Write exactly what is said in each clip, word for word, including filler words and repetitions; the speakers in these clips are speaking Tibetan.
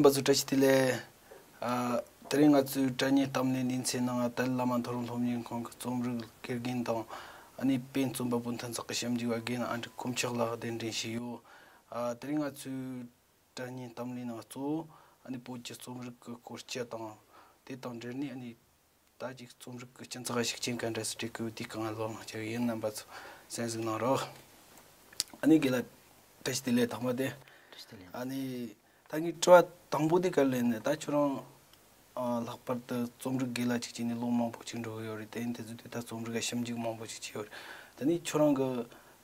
བ་ཚོ་བཀྲ་ཤིས་བདེ་ལེགས། ཨ། དེ་རིང་ང་ཚོའི་དྲ་བརྙན་གཏམ་གླེང་སྡེ་ཚན་ནང་ཏཱ་ལའི་བླ་མ་མཐོ་རིམ་སློབ་གཉེར་ཁང་གི་རྩོམ་རིག་དགེ་རྒན་དང་། ཨ་ནི་པེན་རྩོམ་པ་པོ་མཐུན་ཚོགས་ཀྱི་ཞིབ་འཇུག་པ་རྒན་ཨན་ཌྲི་དཀོན་མཆོག་ལགས་གདན་འདྲེན་ཞུས་ཡོད། ཨ། དེ་རིང་ང་ཚོའི་དྲ་བརྙན་གཏམ་གླེང་ནང་གཙོ་བོ་ཨ་ནི་བོད་ཀྱི་རྩོམ་རིག་གི་སྐོར་སྐྱོད་དང་། དེ་དང་འབྲེལ་ནས་ཨ་ནི་ད་ཅིག་རྩོམ་རིག་གི་སྤྱི་ཚོགས་ཤུགས་རྐྱེན་ག་འདྲ་སེ་སྤྲད་གི་ཡོད་དེའི་སྒང་ལ་བློ་སྣང་སྐྱེ་བའི་ཡིན། རྣམ་པ་ཚོ་གསན་གཟིགས་གནང་རོགས། ཨ་ནི་རྒན་ལགས་བཀྲ་ཤིས་བདེ་ལེགས། དང་པོ་དེ། བཀྲ་ཤིས་བདེ་ལེགས། ཨ་ནི་ད་ངའི་དྲི་བ་དང་པོ་དེ་ག་རེ་ལབ་ན། ད་ཁྱོད་རང་ཨ་ལྷག་པར་དུ་རྩོམ་རིག་དགེ་ལགས་ཅིག་བྱས་ནས་ལོ་མང་པོ་ཅིག་འགྲོ་གི་ཡོད་རེད། དེ་ཡིན་དུས་ཚོད་དེ་ད་རྩོམ་རིག་ག་ཞིབ་འཇུག་མང་པོ་ཅིག་བྱས་ཡོད་རེད། དེ་ནས་ཁྱོད་རང་གི་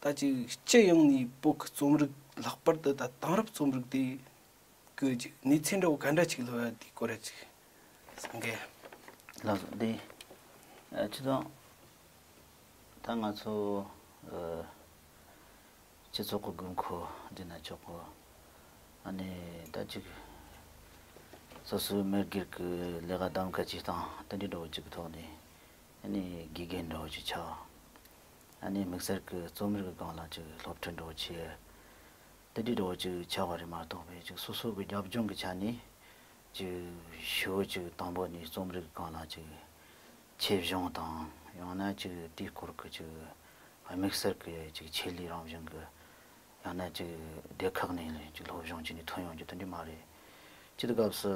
ད་ཅིག་སྤྱི་ཡོངས་ནས་བོད་ཀྱི་རྩོམ་རིག་ལྷག་པར་དུ་ད་དེང་རབས་རྩོམ་རིག་དེ་གི་ཅིག་གནས་ཚུལ་འདྲ་བོ་ག་འདྲ་ཅིག་ལྷོད་ཡ་དེའི་སྐོར་ར་ཅིག་གསུང་གི། ལགས་སོ། འདི་ཨ་སྤྱི་ཚོགས་ད་ང་ཚོ་ཨ་སྤྱི་ཚོགས་ཀྱི་དགོས་མཁོ་འདི་ན་ཆོག་གོ། ཨ་ནི་ད་ཅིག་སོ་སོའི་མི་སྒེར་གྱི་ལས་ཀ་གདམ་ག་བྱེད་སྟངས་དེ་འདྲའི་འདྲ་བོ་ཅིག་གི་ཐོག་ནས། ཨ་ནི་དགེ་རྒན་འདྲ་བོ་ཅིག་ཆགས། ཨ་ནི་དམིགས་བསལ་གྱི་རྩོམ་རིག་གི་སྒང་ལ་ཅིག་སློབ་ཁྲིད་འདྲ་བོ་བྱེད། དེ་འདྲའི་འདྲ་བོ་ཅིག་ཆགས་པ་རེད་མ་གཏོགས་པའི་ཅིག་སོ་སོ་གི་རྒྱབ་ལྗོངས་ཀྱི་ཆ་ནས་ཅིག་ཞེ་པོ་ཅིག་དང་པོ་ནས་རྩོམ་རིག་སྒང་ལ་ཅིག་ཆེད་སྦྱོང་དང་། ཡང་ན་ཅིག་དེའི་སྐོར་གྱི་ཅིག་དམིགས་བསལ་གྱི་ཅིག་ཆེད་ལས་རང་བཞིན་གྱི། ཡང་ན་ཅིག་སྡེ་ཁག་ནས་ཅིག་སློབ་སྦྱོང་བྱས་ནས་ཐོན་ཡོང་རྒྱུ་དེ་འདྲ་མ་རེད། སྤྱི་དུ་སྐབས་སུ་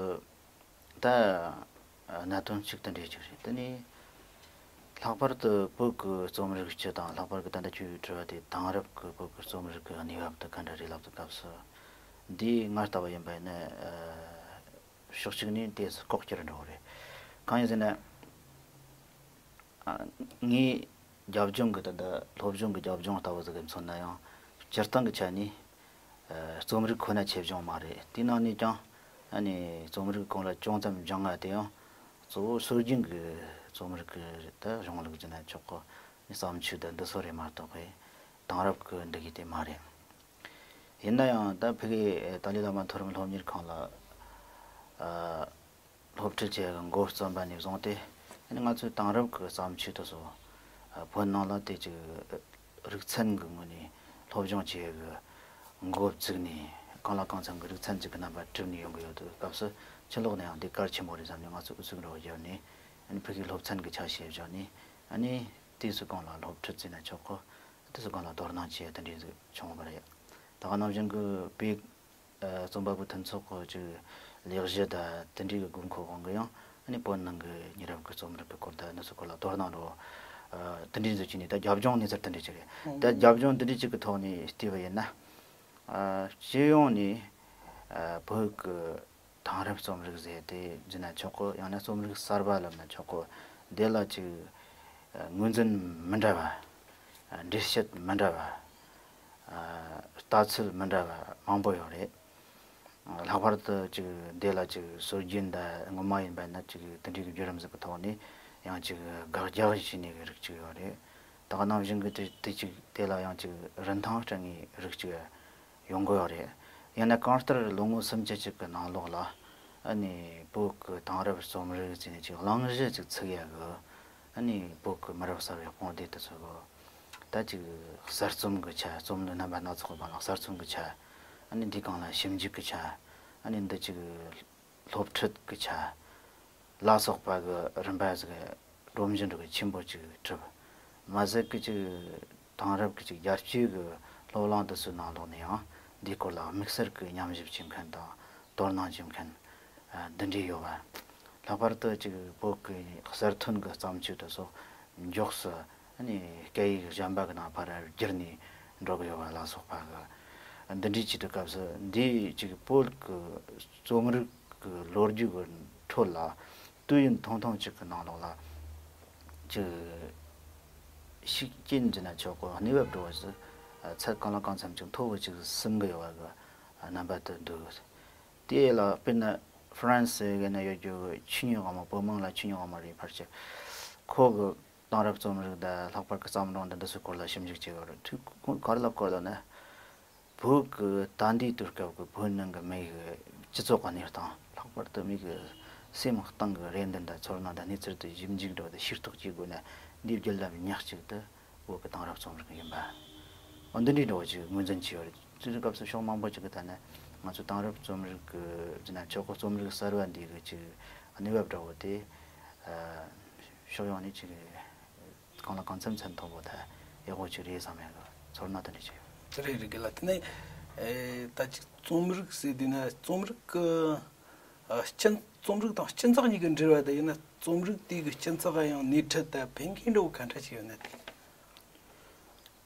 ད་གནད་དོན་གཅིག་དེ་འདྲ་ཅིག་རེད། དེ་ནས་ལྷག་པར་དུ་བོད་ཀྱི་རྩོམ་རིག་སྤྱི་དང་། ལྷག་པར་གྱི་ད་ལྟ་ཁྱོད་དྲི་བ་དེ་དེང་རབས་ཀྱི་བོད་ཀྱི་རྩོམ་རིག་གི་གནས་བབ་དེ་ག་འདྲ་རེད་ལབ་དུས་སྐབས་སུ། འདི་ང་ལྟ་བུ་ཡིན་པ་ཡིན་ན་ཕྱོགས་གཅིག་ནས་དེ་ལྐོག་གྱུར་འགྲོ་གི་རེད། གང་ཡིན་ཟེར་ན། ངའི་རྒྱབ་ལྗོངས་ཀྱི་ད་ལྟ་སློབ་སྦྱོང་གི་རྒྱབ་ལྗོངས་ལྟ་བུ་ཟིག་གི་མཚོན་ན་ཡང་། སྤྱིར་བཏང་གི་ཆ་ནས་རྩོམ་རིག་ཁོ་ན་ཆེད་སྦྱོང་མ་རེད། དེའི་ནང་ནས་ཀྱང་ཨ་ནི་རྩོམ་རིག་གོང་ལ་ཅུང་ཙམ་སྦྱངས་པ་དེ་ཡང་གཙོ་བོ་སྲོལ་རྒྱུན་གྱི་རྩོམ་རིག་གི་ད་གཞུང་ལུགས་ཟེར་ན་ཆོག་གོ། བརྩམས་ཆོས་དང་འདི་ཚོ་རེད་མ་གཏོགས་པའི་དེང་རབས་ཀྱི་འདི་གི་དེ་མ་རེད། ཡིན་ན་ཡང་ད་ཕ་གིའི་ཏཱ་ལའི་བླ་མ་མཐོ་རིམ་སློབ་གཉེར་ཁང་ལ་ཨ་སློབ་ཁྲིད་བྱེད་ཡག་གི་འགོ་རྩོམ་པ་ནས་བཟུང་སྟེ། ཨ་ནི་ང་ཚོའི་དེང་རབས་ཀྱི་བརྩམས་ཆོས་དེ་ཚོ་ཨ་བོད་ནང་ལ་དེ་ཅིག་རིག་ཚན་གྱི་ངོས་ནས་སློབ་སྦྱོང་བྱེད་ཡག་གི་འགོ་བཙུགས་ནས། གང་ལ་གང་འཚམ་གྱི་རིག་ཚན་ཅིག་གི་རྣམ་པ་གྲུབ་ནས་ཡོང་གི་ཡོད་དུས་སྐབས་སུ། ཕྱི་ལོགས་ནས་ཡང་འདི་གལ་ཆེན་པོ་རེད་བསམ་ནས་ང་ཚོས་ཨུ་ཚུགས་འདྲ་བོ་བརྒྱབ་ནས། ཨ་ནི་ཕ་གིའི་སློབ་ཚན་གྱི་ཆ་ཤས་བཞག་ནས། ཨ་ནི་དེ་ཚོའི་སྒང་ལ་སློབ་ཁྲིད་བྱས་ན་ཆོག་གོ། དེ་ཚོའི་སྒང་ལ་དོ་སྣང་བྱེད་དེ་འདྲའི་ཟིག་བྱུང་བ་རེད། ད་ག་ནང་བཞིན་གྱི་བོད་ཨ་རྩོམ་པ་པོའི་མཐུན་ཚོགས་ཀྱི་ལས་གཞི་དང་དེ་འདྲའི་གི་དགོས་མཁོ་དབང་གིས་ཡང་། ཨ་ནི་བོད་ནང་གི་ཉེ་རབས་ཀྱི་རྩོམ་རིག་གི་སྐོར་དང་འདི་ཚོའི་སྐོར་ལ་དོ་སྣང་འགྲོ། ཨ་དེ་འདྲའི་ཟིག་བྱས་ནས་ད་རྒྱབ་ལྗོངས་གནས་ཚུལ་དེ་འདྲ་ཅིག་རེད། ད་རྒྱབ་ལྗོངས་འདི་འདྲའི་ཅིག་གི་ཐོག་ནས་བལྟས་པ་ཡིན་ན། ཨ་སྤྱི་ཡོངས་ནས་ཨ་བོད་ཀྱི་དེང་རབས་རྩོམ་རིག་ཟེར་དེ་ཟེར་ན་ཆོག་གོ། ཡང་ན་རྩོམ་རིག་གསར་པ་ལབ་ན་ཆོག་གོ། འདི་ལ་ཅིག་ཨ་ངོས་འཛིན་མི་འདྲ་བ། ཨ་འགྲེལ་བཤད་མི་འདྲ་བ། ཨ་ལྟ་ཚུལ་མི་འདྲ་བ་མང་པོ་ཡོད་རེད། ལྷག་པར་དུ་ཅིག་འདི་ལ་ཅིག་སྲོལ་རྒྱུན་དང་སྔོན་མ་ཡིན་པ་ན་ཅིག་དེ་འདྲའི་གི་བརྒྱུད་རིམ་ཟིག་གི་ཐོག་ནས་ཡང་ཅིག་དགག་རྒྱག་བྱས་ནས་གི་རིགས་ཅིག་ཡོད་རེད། ད་ག་ནང་བཞིན་གི་དེ་དེ་ཅིག་དེ་ལ་ཡང་ཅིག་རིན་ཐང་སྤྲད་ངེས་རིགས་ཅིག་ཡོང་གི་ཡོད་རེད། ཡིན་ན་གང་ལྟར་ལོ་ངོ་སུམ་ཅུ་ཅིག་གི་ནང་ལོགས་ལ། ཨ་ནི་བོད་ཀྱི་དེང་རབས་རྩོམ་རིག་ཟེར་ནས་ཅིག་གླེང་གཞི་ཅིག་ཚུགས་ཡ་གི། ཨ་ནི་བོད་ཀྱི་མི་རབས་གསར་བའི་དཔུང་སྡེ་དེ་ཚོ་གི་ད་ཅིག་གསར་རྩོམ་གི་ཆ། རྩོམ་ལུས་རྣམ་པ་སྣ་ཚོགས་པ་ལ་གསར་རྩོམ་གི་ཆ། ཨ་ནི་འདི་སྒང་ལ་ཞིབ་འཇུག་གི་ཆ། ཨ་ནི་འདི་ཅིག་སློབ་ཁྲིད་ཀྱི་ཆ་ལ་སོགས་པ་གི་རིམ་པ་ཟིག་སྒྲོམ་གཞི་འདྲ་གི་ཆེན་པོ་ཅིག་གྲུབ། མ་ཟད་ཀྱི་ཅིག་དེང་རབས་ཀྱི་ཅིག་རྒྱ་སྐྱེད་ཀྱི་སློབ་གླིང་དེ་ཚོའི་ནང་ལོགས་ནས་ཡང་འདིའི་སྐོར་ལ་དམིགས་བསལ་གྱི་ཉམས་ཞིབ་བྱེད་མཁན་དང་དོ་སྣང་བྱེད་མཁན་ཨ་འདི་འདྲས་ཡོད་པ། ལྷག་པར་དུ་ཅིག་བོད་ཀྱི་གསར་ཐོན་གྱི་བརྩམས་ཆོས་དེ་ཚོ་མགྱོགས་སུ་ཨ་ནི་སྐད་ཡིག་གཞན་པ་གི་ནང་ཕར་བསྒྱུར་ནས་འགྲོ་གི་ཡོད་པ་ལ་སོགས་པ་གི། འདི་འདྲའི་ཅིག་དུས་སྐབས་སུ་འདིའི་ཅིག་བོད་ཀྱི་རྩོམ་རིག་གི་ལོ་རྒྱུས་ཀྱི་ཁྲོད་ལ་དུས་ཡུན་ཐུང་ཐུང་ཅིག་གི་ནང་ལོགས་ལ་ཅིག་ཤུགས་རྐྱེན་ཟེར་ན་ཆོག་གོ། གནས་བབ་འགྲོ་བ་ཟིག་ཚད་གང་ལ་གང་འཚམ་ཅིག་མཐོ་བོ་ཅིག་ཟིན་གི་ཡོད་པ་གི་རྣམ་པ་དེ་འདུག། དེ་ལ་དཔེར་ན་ཧྥ་རན་སི་ཟེར་ན་ཡོད་རྒྱུ་གི་ཆོས་ཉིད་དབང་མོ། བོད་དམངས་ལ་ཆོས་ཉིད་དབང་མོ་རེད། ཕལ་ཆེར་ཁོ་གི་དེང་རབས་རྩོམ་རིག་དང་ལྷག་པར་གྱི་བརྩམས་སྒྲུང་དང་འདི་ཚོའི་སྐོར་ལ་ཞིབ་འཇུག་བྱས་ཡོད་རེད། ཁོས་ག་རེ་ལབ་གོ་ལབ་ན། བོད་ཀྱི་ད་ལྟའི་དུས་སྐབས་ཀྱི་བོད་ནང་གི་མི་ཡི་སྤྱི་ཚོགས་ཀྱི་གནས་སྟངས། ལྷག་པར་དུ་མི་གི་སེམས་གཏིང་གི་རེ་འདུན་དང་ཚོར་སྣང་དང་གནས་ཚུལ་དེ་ཞིབ་འཇུག་འགྲོ་དང་ཤེས་རྟོགས་བྱེད་དགོས་ན། འདིའི་བརྒྱུད་ལམ་ཉག་གཅིག་དེ་བོད་ཀྱི་དེང་རབས་རྩོམ་རིག་ཡིན་པ། འོ་འདི་འདྲའི་འགྲོ་བ་ཅིག་ངོས་འཛིན་བྱས་ཡོད་རེད། དེ་དུས་སྐབས་སུ་ཕྱོགས་མང་པོ་ཅིག་གི་ཐད་ནས་ ང་ཚོ་དེང་རབས་རྩོམ་རིག་གི་ཟེར་ན་ཆོག་གི། རྩོམ་རིག་གསར་བ་འདི་གི་ཅིག་གནས་བབ་འདྲ་བོ་དེ་ཨ་ཕྱོགས་ཡོངས་ནས་ཅིག་གང་ལ་གང་འཚམ་ཚད་མཐོན་པོ་ད་ཡག་པོ་ཅིག་རེད་བསམ་ཡག་གི་ཚོར་སྣང་དེ་འདྲ་ཅིག་ཡོད། དེ་རེད་རེད་གི་ལ། དེ་ནས་ཨེ་ད་ཅིག་རྩོམ་རིག་ཟེར་དུས་ན་རྩོམ་རིག་གི་ཨ་སྤྱི་རྩོམ་རིག་དང་སྤྱི་ཚོགས་གཉིས་ཀྱི་འབྲེལ་བ་དེ་ཡིན་ན། རྩོམ་རིག་དེ་གི་སྤྱི་ཚོགས་ལ་ཡང་སྣེ་ཁྲིད་དང་ཕན་ཁེ་འདྲ་བོ་ག་འདྲ་ཞིག་ཡོད་ན་དེ།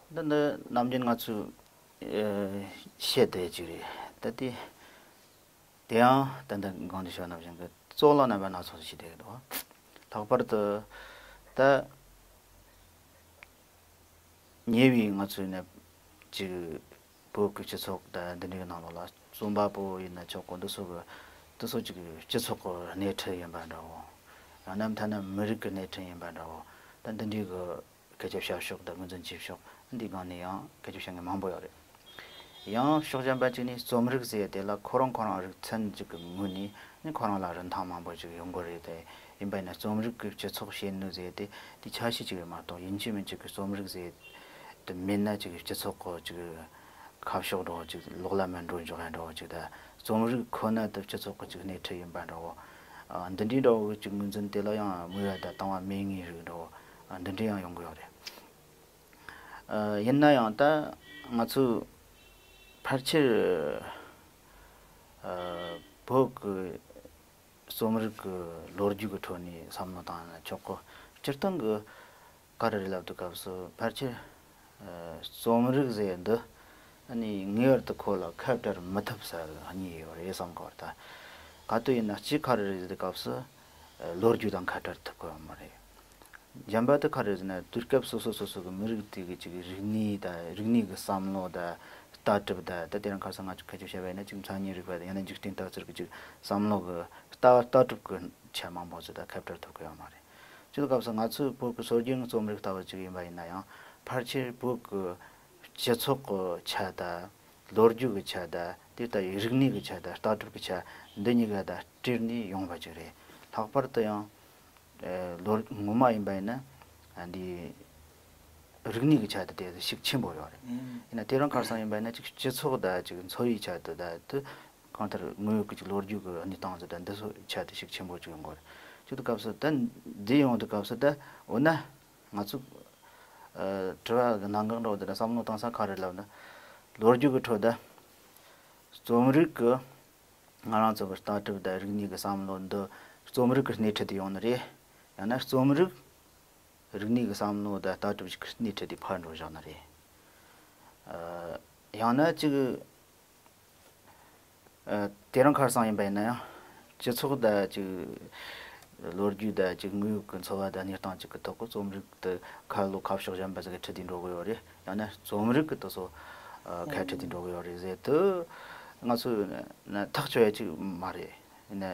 འདི་འདི་ནམ་རྒྱུན་ང་ཚོས་ཨེ་བཤད་བསྡད་ཅིག་རེད། ད་དེ་དེ་ཡང་ད་ལྟ་གོང་དུ་ཞུས་ནང་བཞིན་གྱི་གཙུག་ལག་རྣམ་པ་སྣ་ཚོགས་ཤིག་བསྡད་ཀྱི་འདུག། ལྷག་པར་དུ་ད་ཉེ་བའི་ང་ཚོའི་ནས་ཅིག་བོད་ཀྱི་སྤྱི་ཚོགས་དང་འདི་འདྲའི་ནང་ལོགས་ལ་རྩོམ་པ་པོ་ཡིན་ན་ཆོག་གོ། འདི་ཚོ་གི་འདི་ཚོ་ཅིག་སྤྱི་ཚོགས་ཀྱི་སྣེ་ཁྲིད་ཡིན་པ་འདྲ་བོ། ཡང་ན་ཐ་ན་མི་རིགས་ཀྱི་སྣེ་ཁྲིད་ཡིན་པ་འདྲ་བོ། ད་འདི་འདྲའི་གི་སྐད་ཆ་བཤད་ཕྱོགས་དང་ངོས་འཛིན་བྱེད་ཕྱོགས་འདིའི་སྒང་ནས་ཡང་སྐད་ཆ་བཤད་མཁན་མང་པོ་ཡོད་རེད། ཡང་ཕྱོགས་གཞན་པ་གཅིག་ནས་རྩོམ་རིག་ཟེར་དེ་ལ་ཁོ་རང་ཁོ་རང་རིག་ཚན་གཅིག་གི་ངོས་ནས་ནི་ཁོ་རང་ལ་རིན་ཐང་མང་པོ་ཅིག་ཡོང་གི་རེད་དེ། ཡིན་པ་ཡིན་ན་རྩོམ་རིག་གི་སྤྱི་ཚོགས་བཤད་ནུས་ཟེར་དེ་དེ་ཆ་ཤས་གཅིག་རེད་མ་གཏོགས། ཡིན་གཅིག་མིན་གཅིག་གི་རྩོམ་རིག་ཟེར་དེ་མེད་ན་ཅིག་སྤྱི་ཚོགས་ཀྱི་ཅིག་ཁ་ཕྱོགས་འདྲ་བོ་ཅིག་ལོག་ལ་མར་འགྲོ་འཇུག་ཡ་འདྲ་བོ་ཅིག་དང་། རྩོམ་རིག་ཁོ་ན་དེ་སྤྱི་ཚོགས་ཀྱི་ཅིག་སྣེ་ཁྲིད་ཡིན་པ་འདྲ་བོ། ཨ་འདི་འདྲའི་འདྲ་བོ་ཅིག་ངོས་འཛིན་དེ་ལ་ཡང་མོས་པ་དང་དང་བ་མེད་ངེས་རིགས་འདྲ་བོ། ཨ་འདི་འདྲ་ཡང་ཡོང་གི་ཡོད་རེད། ཨ་ཡིན་ན་ཡང་ད་ང་ཚོས་ཕལ་ཆེར་ཨ་བོད་ཀྱི་རྩོམ་རིག་གི་ལོ་རྒྱུས་ཀྱི་ཁྲོད་ནས་བསམ་བློ་བཏང་ན་ཆོག་གི། སྤྱིར་བཏང་གི་ག་རེ་རེད་ལབ་དུས་སྐབས་སུ་ཕལ་ཆེར་ཨ་རྩོམ་རིག་ཟེར་འདི་ཨ་ནི་ངེས་པར་དུ་ཁོ་ལ་ཁ་བྲལ་མི་ཐུབ་ས་གཉིས་ཡོད་རེད་བསམ་གི་བར། ད་ག་དུས་ཡིན་ན་གཅིག་ག་རེ་རེད་ཟེར་དུས་སྐབས་སུ་ཨ་ལོ་རྒྱུས་དང་ཁ་བྲལ་ཐུབ་ཀྱི་ཡོད་མ་རེད། གཞན་པ་དེ་ག་རེ་ཟེར་ན་དུས་སྐབས་སོ་སོ་སོ་སོ་གི་མི་རིགས་དེ་གི་ཅིག་རིག་གནས་དང་རིག་གནས་ཀྱི་བསམ་བློ་དང་ལྟ་གྲུབ་དང་། ད་དེ་རིང་ཁ་སང་ང་ཚོ་ཁ་ཆེ་བཤད་པ་ཡིན་ན་ཅིག་མཚན་ཉིད་རིག་པ་དང་ཡང་ན་འཇིག་རྟེན་ལྟ་ཚུལ་གྱི་ཅིག་བསམ་བློ་གི་ལྟ་ལྟ་གྲུབ་ཀྱི་ཆ་མང་པོ་ཚོ་དང་ཁ་བྲལ་ཐུབ་ཀྱི་ཡོད་མ་རེད། ཅིག་སྐབས་སུ་ང་ཚོའི་བོད་ཀྱི་སྲོལ་རྒྱུན་གྱི་རྩོམ་རིག་ལྟ་བུ་ཅིག་ཡིན་པ་ཡིན་ན་ཡང་ཕལ་ཆེར་བོད་ཀྱི་སྤྱི་ཚོགས་ཀྱི་ཆ་དང་ལོ་རྒྱུས་ཀྱི་ཆ་དང་དེ་ལྟ་བུའི་རིག་གནས་ཀྱི་ཆ་དང་ལྟ་གྲུབ་ཀྱི་ཆ་འདི་གཉིས་ཀ་དང་སྦྲེལ་ནས་ཡོང་བ་ཅིག་རེད། ལྷག་པར་དུ་ཡང་ཨེ་ལོ་ངོ་མ་ཡིན་པ་ཡིན་ན་འདི་རིག་གནས་ཀྱི་ཆ་དེ་དེ་ཤུགས་ཆེན་པོ་ཡོད་རེད། ཡིན་ན་དེ་རིང་ཁ་སང་ཡིན་པ་ཡིན་ན་ཅིག་སྤྱི་ཚོགས་དང་ཅིག་འཚོ་བའི་ཆ་དེ་དང་དེ་གང་ལྟར་དངོས་ཡོད་ཀྱི་ཅིག་ལོ་རྒྱུས་ཀྱི་གནས་སྟངས་ཚོ་དང་འདི་ཚོ་ཆ་དེ་ཤུགས་ཆེན་པོ་ཅིག་ཡོང་གི་རེད། ཅིག་དུས་སྐབས་སུ་ད་འདི་ཡོང་དུས་སྐབས་སུ་ད་འོ་ན་ང་ཚོ་ཨ་དྲི་བ་གི་གནད་འགག་འདྲ་བོ་དེ་ལ་བསམ་བློ་བཏང་ས་ག་རེ་ལབ་ན། ལོ་རྒྱུས་ཀྱི་ཁྲོད་དུ་རྩོམ་རིག་གི་ང་རང་ཚོ་གི་ལྟ་གྲུབ་དང་རིག་གནས་ཀྱི་བསམ་བློ་འདི་རྩོམ་རིག་གི་སྣེ་ཁྲིད་དུ་ཡོང་ནི་རེད། ཡང་ན་རྩོམ་རིག་རིག་གནས་ཀྱི་བསམ་བློ་དང་ལྟ་གྲུབ་ཅིག་གི་སྣེ་ཁྲིད་དེ་ཕར་འགྲོ་བཞག་ནི་རེད། ཨ་ཡང་ན་ཅིག་ཨ་དེ་རིང་ཁ་སང་ཡིན་པ་ཡིན་ན་ཡང་སྤྱི་ཚོགས་དང་ཅིག་ལོ་རྒྱུས་དང་ཅིག་དངོས་ཡོད་ཀྱི་འཚོ་བ་དང་གནས་སྟངས་ཅིག་གི་ཐོག་གི་རྩོམ་རིག་དེ་ཁ་ལོ་ཁ་ཕྱོགས་གཞན་པ་ཟིག་གི་ཁྲིད་དེ་འགྲོ་གི་ཡོད་རེད། ཡང་ན་རྩོམ་རིག་གི་དེ་ཚོ་ཨ་ཁ་ཁྲིད་དེ་འགྲོ་གི་ཡོད་རེད་ཟེར་དུས་ང་ཚོས་ན་ཐག་ཆོད་ཡ་ཅིག་མ་རེད། ཡིན་ན།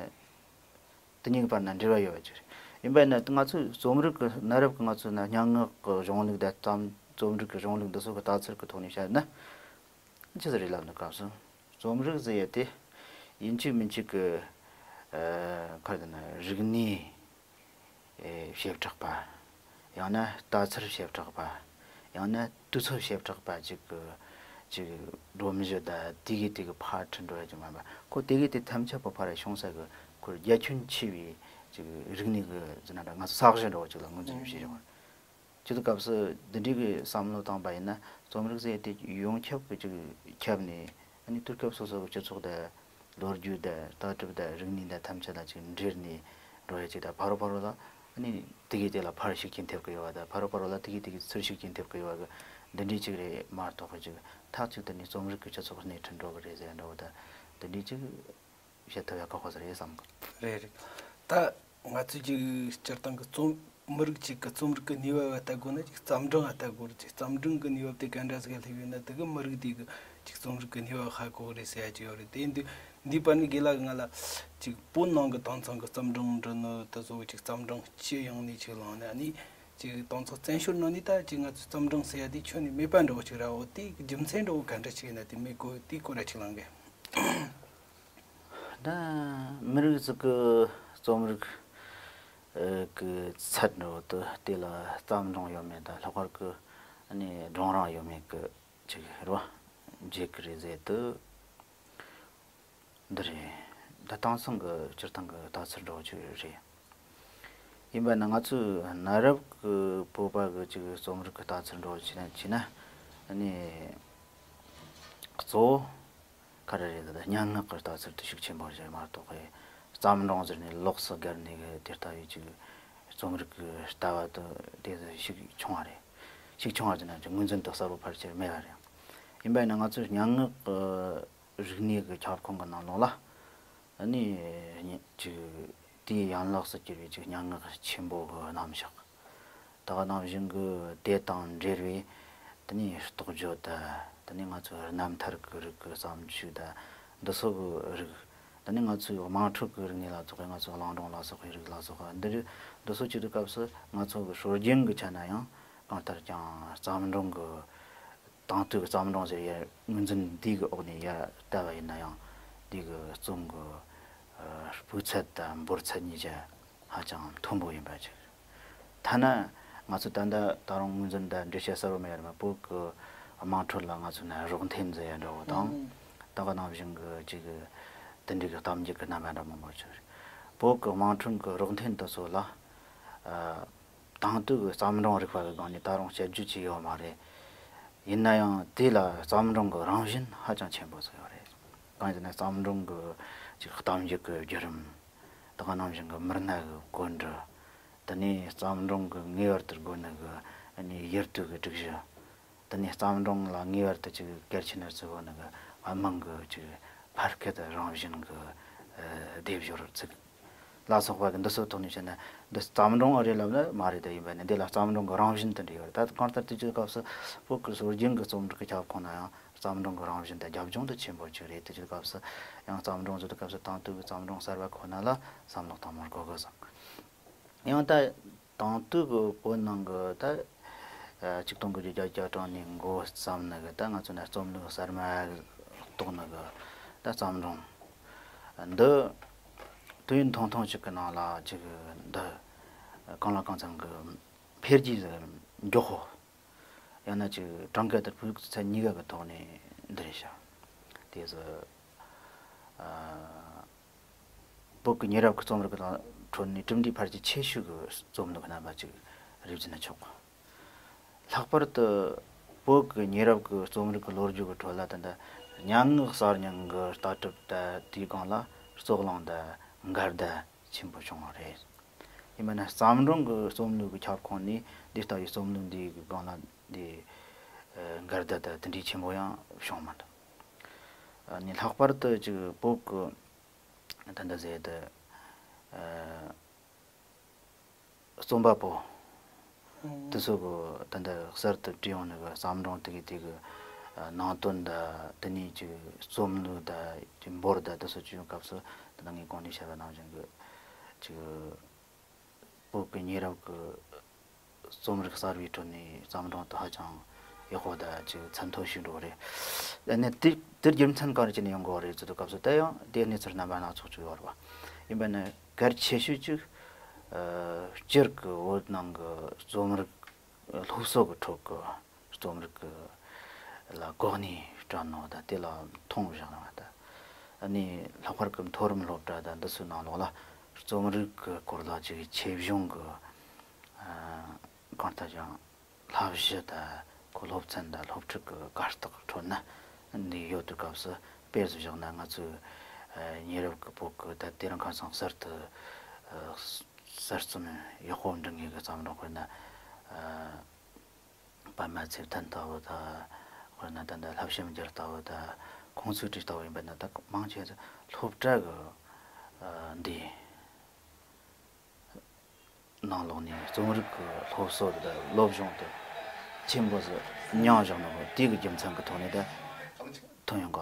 དེ་གཉིས་ཀྱི་བར་ན་འབྲེལ་བ་ཡོད་པ་ཅིག་རེད། ཡིན་པ་ཡིན་ན་ང་ཚོས་རྩོམ་རིག་གི་གནའ་རབས་ཀྱི་ང་ཚོས་ན་སྙན་ངག་གི་གཞུང་ལུགས་དང་གཏམ་རྩོམ་རིག་གི་གཞུང་ལུགས་འདི་ཚོ་གི་ལྟ་ཚུལ་གྱི་ཐོག་ནས་བཤད་ན། ཅི་ཟེར་རེད་ལབ་ན་སྐབས་སུ་རྩོམ་རིག་ཟེར་ཡ་དེ་ཡིན་གཅིག་མིན་གཅིག་གི་ཨ་ག་རེ་ཟེར་ན་རིག་གནས་ཨེ་བྱེ་བྲག་པ། ཡང་ན་ལྟ་ཚུལ་བྱེ་བྲག་པ། ཡང་ན་དུས་ཚོད་བྱེ་བྲག་པ་ཅིག་གི་ཅིག་སྒྲོམ་གཞི་དང་དེ་གའི་དེ་གི་ཕར་ཁྲིད་འགྲོ་ཡ་ཅིག་མ་རེད་པ། ཁོ་དེ་གའི་དེ་ཐམས་ཅད་པོ་ཕར་བྱུང་ས་གི་ཁོར་རྒྱ་ཁྱོན་ཆེ་བའི་ཅིག་རིག་གནས་གི་ཟེར་ན་འདྲ་ང་ཚོ་ས་གཞི་འདྲ་བོ་ཅིག་ལ་ངོས་འཛིན་བྱེད་ཡོང་བ་རེད། སྤྱི་ཚོགས་སྐབས་སུ་འདི་འདྲའི་གི་བསམ་བློ་བཏང་པ་ཡིན་ན་རྩོམ་རིག་ཟེར་དེ་ཡོངས་ཁྱབ་ཀྱི་ཅིག་ཁྱབ་ནས་ཨ་ནི་དུས་སྐབས་སོ་སོ་གི་སྤྱི་ཚོགས་དང་ལོ་རྒྱུས་དང་ལྟ་གྲུབ་དང་རིག་གནས་དང་ཐམས་ཅད་ལ་ཅིག་འབྲེལ་ནས་འགྲོ་ཡ་ཅིག་དང་། ཕ་རོལ་ཕ་རོལ་ལ་ཨ་ནི་དེ་གའི་དེ་ལ་ཕར་ཤུགས་རྐྱེན་ཐེབས་ཀྱི་ཡོད་པ་དང་། ཕ་རོལ་ཕ་རོལ་ལ་དེ་གའི་དེ་གའི་ཚུར་ཤུགས་རྐྱེན་ཐེབས་ཀྱི་ཡོད་པ་གི་འདི་འདྲའི་ཅིག་རེད་མ་གཏོགས་གི་ཅིག་མཐའ་གཅིག་ཏུ་ནི་རྩོམ་རིག་གི་སྤྱི་ཚོགས་སྣེ་ཁྲིད་འགྲོ་གི་རེད་ཟེར་འདྲ་བོ་དང་འདི་འདྲའི་ཅིག་བཤད་ཐུབ་ཡ་ཁག་པོ་ཟིག་རེད་བསམ་གི། རེད་རེད། ད་ང་ཚོས་ཅིག་སྤྱིར་བཏང་གི་རྩོམ་མི་རིགས་གཅིག་གི་རྩོམ་རིག་གི་ནུས་པ་བ་ལྟ་དགོས་ན་ཅིག་རྩམ་སྒྲུང་ང་ལྟ་དགོས་རེད། ཅིག་རྩམ་སྒྲུང་གི་ནུས་པ་དེ་ག་འདྲ་ཟིག་སླེབས་ཡོད་ན་དེ་གི་མི་རིགས་དེ་གི་ཅིག་རྩོམ་རིག་གི་ནུས་པ་ཧ་གོ་གི་རེད་ཟེར་ཡ་ཅིག་ཡོད་རེད། དེ་ཡིན་དུས་འདིའི་བར་ནས་དགེ་ལགས་ང་ལ་ཅིག་བོད་ནང་གི་དེང་སང་གི་རྩམ་སྒྲུང་འབྲི་ནོ་དེ་ཚོ་ཅིག་རྩམ་སྒྲུང་སྤྱི་ཡོངས་ནས་ཅིག་བླངས་ན་ཨ་ནི་ཅིག་དེང་སང་བཙན་བྱོལ་ནང་ནས་ད་ཅིག་ང་ཚོས་རྩམ་སྒྲུང་ཟེར་ཡ་དེ་ཁྱོན་ནས་མེད་པ་འདྲ་བོ་ཅིག་ར། འོ་དེའི་རྒྱུ་མཚན་འདྲ་བོ་ག་འདྲ་ཅིག་ཡིན་ན་དེ་མི་གོ་དེའི་སྐོར་ར་ཅིག་གླེང་གི། ད་མི་རིགས་ཟིག་གི་རྩོམ་རིག་གི་ཚད་འདྲ་བོ་དེ་དེ་ལ་རྩམ་སྒྲུང་ཡོད་མེད་དང་ལྷག་པར་གི་ཨ་ནི་སྒྲུང་རིང་ཡོད་མེད་གི་ཅིག་རེད་བ། འཇལ་གི་རེད་ཟེར་དུས། འདི་རེད། འདི་དེང་སང་གི་སྤྱིར་བཏང་གི་ལྟ་ཚུལ་འདྲ་བོ་ཅིག་རེད། ཡིན་པ་ན་ང་ཚོའི་གནའ་རབས་ཀྱི་བོད་པ་གི་ཅིག་རྩོམ་རིག་གི་ལྟ་ཚུལ་འདྲ་བོ་བྱས་ན་བྱས་ན་ནི་གཙོ་བོ་ག་རེ་རེད་ཟེར་ན་སྙན་ངག་གི་ལྟ་ཚུལ་དེ་ཤུགས་ཆེན་པོ་རེད་མ་གཏོགས་པའི་བརྩམས་སྒྲུང་ཟེར་ནས་ལོགས་སུ་བརྒལ་ནས་གི་དེ་ལྟ་བུའི་ཅིག་རྩོམ་རིག་གི་ལྟ་བ་དེ་དེ་ཤུགས་ཆུང་བ་རེད། ཤུགས་ཆུང་བ་ཟེར་ན་ཅིག་ངོས་འཛིན་དེ་གསལ་པོ་ཕལ་ཆེར་མེད་པ་རེད། ཡིན་པ་ཡིན་ན་ང་ཚོའི་སྙན་ངག་གི་རིག་གནས་ཀྱི་ཁྱབ་ཁོངས་ཀྱི་ནང་ལོགས་ལ་ཨ་ནི་ཅིག་དེའི་ཡན་ལག་ཏུ་གྱུར་པའི་ཅིག་སྙན་ངག་ཆེན་པོ་གི་རྣམ་གཞག་ད་ག་ནང་བཞིན་གྱི་དེ་དང་འབྲེལ་བའི་དེ་ནས་རྟོགས་བརྗོད་དང་དེ་ནས་ང་ཚོའི་རྣམ་ཐར་གྱི་རིགས་ཀྱི་བརྩམས་ཆོས་དང་འདི་ཚོ་གི་རིགས། དེ་ནས་ང་ཚོའི་དམངས་ཁྲོད་ཀྱི་རིག་གནས་ལ་སོགས་པའི་ང་ཚོའི་གླེང་སྒྲུང་ལ་སོགས་པའི་རིགས་ལ་སོགས་པ་འདི་རིགས་འདི་ཚོ་བྱེད་དུས་སྐབས་སུ་ང་ཚོ་གི་སྲོལ་རྒྱུན་གྱི་ཆ་ན་ཡང་གང་ལྟར་ཀྱང་བརྩམས་སྒྲུང་གི་དེང་དུས་ཀྱི་བརྩམས་སྒྲུང་ཟེར་ཡ་ངོས་འཛིན་འདི་གི་འོག་ནས་ཡར་བལྟ་བ་ཡིན་ན་ཡང་འདི་གི་རྩོམ་གྱི་ཨ་སྤུས་ཚད་དང་འབོར་ཚད་གཉིས་ཀྱང་ཧ་ཅང་མཐོན་པོ་ཡིན་པ་ཅིག་ཐ་ན་ང་ཚོ་ད་ལྟ་ད་རུང་ངོས་འཛིན་དང་འགྲེལ་བཤད་གསལ་པོ་མེད་ཡ་རེད་མ། བོད་ཀྱི་དམངས་ཁྲོད་ལ་ང་ཚོ་ནས་རོགས་འཐེན་ཟེར་ཡ་འདྲ་བོ་དང་། ད་ག་ནང་བཞིན་གྱི་ཅིག་དེ་འདྲའི་གི་གཏམ་རྒྱུད་ཀྱི་རྣམ་པ་འདྲ་མང་པོ་ཅིག་རེད། བོད་ཀྱི་དམངས་ཁྲོད་ཀྱི་རོགས་འཐེན་དེ་ཚོ་ལ་ཨ་དེང་དུས་ཀྱི་བརྩམས་སྒྲུང་རིག་པ་གི་སྒང་ནས་ད་རུང་དཔྱད་བརྗོད་བྱས་ཡོད་མ་རེད། ཡིན་ན་ཡང་དེ་ལ་བརྩམས་སྒྲུང་གི་རང་བཞིན་ཧ་ཅང་ཆེན་པོ་ཟིག་ཡོད་རེད། གང་ཡིན་ཟེར་ན་བརྩམས་སྒྲུང་གི་ཅིག་གཏམ་རྒྱུད་ཀྱི་བརྒྱུད་རིམ། ད་ག་ནང་བཞིན་གྱི་མི་སྣ་གི་བཀོད་འབྲི། དེ་ནས་བརྩམས་སྒྲུང་གི་ངེས་པར་དུ་དགོས་ནི་གི་ཨ་ནི་ཡུལ་དུས་ཀྱི་སྒྲིག་གཞི། དེ་ནས་བརྩམས་སྒྲུང་ལ་ངེས་པར་དུ་ཅིག་གལ་ཆེ་ན་བརྩི་དགོས་ནི་གི་དམངས་ཀྱི་ཅིག་ཕ་སྐད་རང་བཞིན་གྱི་ཨ་སྡེབ་སྦྱོར་ཚིག་ལ་སོགས་པ་གི་འདི་ཚོའི་ཐོག་ནས་བཤད་ན་འདི་བརྩམས་སྒྲུང་རེད་ལབ་ན་མ་རེད་དེ། ཡིན་པ་ནི་འདི་ལ་བརྩམས་སྒྲུང་གི་རང་བཞིན་དེ་འདྲ་ཡོད་རེད། ད་གང་ལྟར་དུས་ཀྱི་སྐབས་སུ་བོད་ཀྱི་སྲོལ་རྒྱུན་གྱི་རྩོམ་རིག་གི་ཁྱབ་ཁོངས་ན་ཡང་བརྩམས་སྒྲུང་གི་རང་བཞིན་དེ་རྒྱབ་ལྗོངས་དེ་ཆེན་པོ་ཅིག་རེད། དེ་དུས་སྐབས་སུ་ཡང་བརྩམས་སྒྲུང་བཟོ་དུས་སྐབས་སུ་དེང་དུས་ཀྱི་བརྩམས་སྒྲུང་གསར་པ་ཁོ་ན་ལ་བསམ་བློ་གཏོང་མར་དགོས་དགོས་སོང་། ཡང་ད་དེང་དུས་ཀྱི་བོད་ནང་གི་ད་ཆིག་སྟོང་དགུ་བརྒྱ་བརྒྱད་ཅུ་གྱ་གྲངས་ནས་འགོ་བརྩམས་ནི་གི་ད་ང་ཚོ་ནས་རྩོམ་ལུགས་གསར་མ་གཏོགས་ནི་གི་ད་བརྩམས་སྒྲུང་འདི་དུས་ཡུན་ཐུང་ཐུང་ཅིག་གི་ནང་ལ་ཅིག་འདི་གང་ལ་གང་འཚམ་གི་འཕེལ་རྒྱས་མགྱོགས་པོ། ཡང་ན་ཅིག་གྲངས་ཀ་དེར་ཕུགས་ཚད་གཉིས་ཀ་གི་ཐོག་ནས་འདི་རེད་ཤག་དེ་ཚོ་ཨ་བོད་ཀྱི་ཉེ་རབས་ཀྱི་རྩོམ་རིག་གི་ཁྲོད་ནས་གྲུབ་འབྲས་ཕལ་ཆེར་ཆེ་ཤོས་ཀྱི་རྩོམ་ལུགས་རྣམ་པ་ཅིག་རེད་བརྩི་ན་ཆོག་ལྷག་པར་དུ་བོད་ཀྱི་ཉེ་རབས་ཀྱི་རྩོམ་རིག་གི་ལོ་རྒྱུས་ཀྱི་ཁྲོད་ལ་ད་ལྟ་སྙན་ངག་གསར་རྙིང་གི་ལྟ་གྲུབ་དང་དེའི་སྒང་ལ་རྩོད་གླེང་དང་འགལ་ཟླ་ཆེན་པོ་བྱུང་བ་རེད། ཡིན་པ་ན་བརྩམས་སྒྲུང་གི་རྩོམ་ལུགས་ཀྱི་ཁྱབ་ཁོངས་ནས་འདི་ལྟ་བུའི་རྩོམ་ལུགས་འདིའི་སྒང་ལ་འདི་ཨ་འགལ་ཟླ་དང་དེ་འདྲའི་ཆེན་པོ་ཡང་བྱུང་མི་འདུག་ཨ་ནི་ལྷག་པར་དུ་ཅིག་བོད་ཀྱི་ད་ལྟ་ཟེར་དུ་ཨ་རྩོམ་པ་པོ་དེ་ཚོ་གི་ད་ལྟ་གསར་དུ་བྲིས་ཡོང་ནི་གི་བརྩམས་སྒྲུང་དེ་གི་དེ་གི་ཨ་ནང་དོན་དང་དེ་ནས་ཅིག་རྩོམ་ལུགས་དང་ཅིག་འབོར་དང་དེ་ཚོ་བྱུང་སྐབས་སུ་ད་ལྟ་ངས་གོང་ནས་བཤད་པ་ནང་བཞིན་གི་ཅིག་བོད་ཀྱི་ཉེ་རབས་ཀྱི་རྩོམ་རིག་གསར་བའི་ཁྲོད་ནས་བརྩམས་སྒྲུང་དེ་ཧ་ཅང་ཡག་པོ་དང་ཅིག་ཚད་མཐོ་ཞིག་འགྲོ་བ་རེད། ཨ་ནི་དེ་དེ་རྒྱུ་མཚན་ག་རེ་བྱས་ནས་ཡོང་དགོས་པ་རེད་ཟེར་དུས་སྐབས་སུ་ད་ཡང་དེ་གནས་ཚུལ་རྣམ་པ་སྣ་ཚོགས་ཅིག་ཡོད་རེད་པ། ཡིན་པ་ནི་གལ་ཆེ་ཤོས་ཅིག་ཨ་སྤྱིར་གྱི་བོད་ནང་གི་རྩོམ་རིག་སློབ་གསོ་གི་ཁྲོད་ཀྱི་རྩོམ་རིག་གི་ལ་གོ་གནས་སྤྲད་ནོ་དང་དེ་ལ་མཐོང་བཞག་ནོ་དང་། ཨ་ནི་ལྷག་པར་གྱི་མཐོ་རིམ་སློབ་གྲྭ་དང་འདི་ཚོའི་ནང་ལོགས་ལ་རྩོམ་རིག་གི་སྐོར་ལ་ཅིག་ཆེ་གཞུང་གི་ཨ་གང་ལྟར་ཀྱང་བསླབ་གཞི་དང་ཁོ་སློབ་ཚན་དང་སློབ་ཁྲིད་ཀྱི་གར་སྟེགས་ཁྲོད་ན་འདི་ཡོད་དུས་སྐབས་སུ་དཔེ་བཞག་ན་ང་ཚོའི་ཨ་ཉེ་རབས་ཀྱི་བོད་ཀྱི་ད་དེ་རིང་ཁ་སང་གསར་དུ་ཨ་གསར་རྩོམ་ཡག་པོ་འབྲི་མཁན་གྱི་བརྩམས་སྒྲུང་དཔེར་ན་ཨ་པདྨ་ཚེ་བརྟན་ལྟ་བུ་དང་། དཔེར་ན་ད་ལྟ་བསླབ་བྱ་མི་འགྱུར་ལྟ་བུ་དང་ཁོང་ཚོའི་བྲིས་ལྟ་བུ་ཡིན་པ་ན་ད་མང་ཆེ་ས་སློབ་གྲྭ་གི་ཨ་འདི་ནང་ལོགས་ནས་རྩོམ་རིག་གི་སློབ་གསོ་དེ་དང་སློབ་སྦྱོང་དེ་ཆེན་པོ་ཞིག་མྱངས་བཞག་ནོ་དེ་གི་རྒྱུ་མཚན་གྱི་ཐོག་ནས་ད་ཐོན་ཡོང་ག་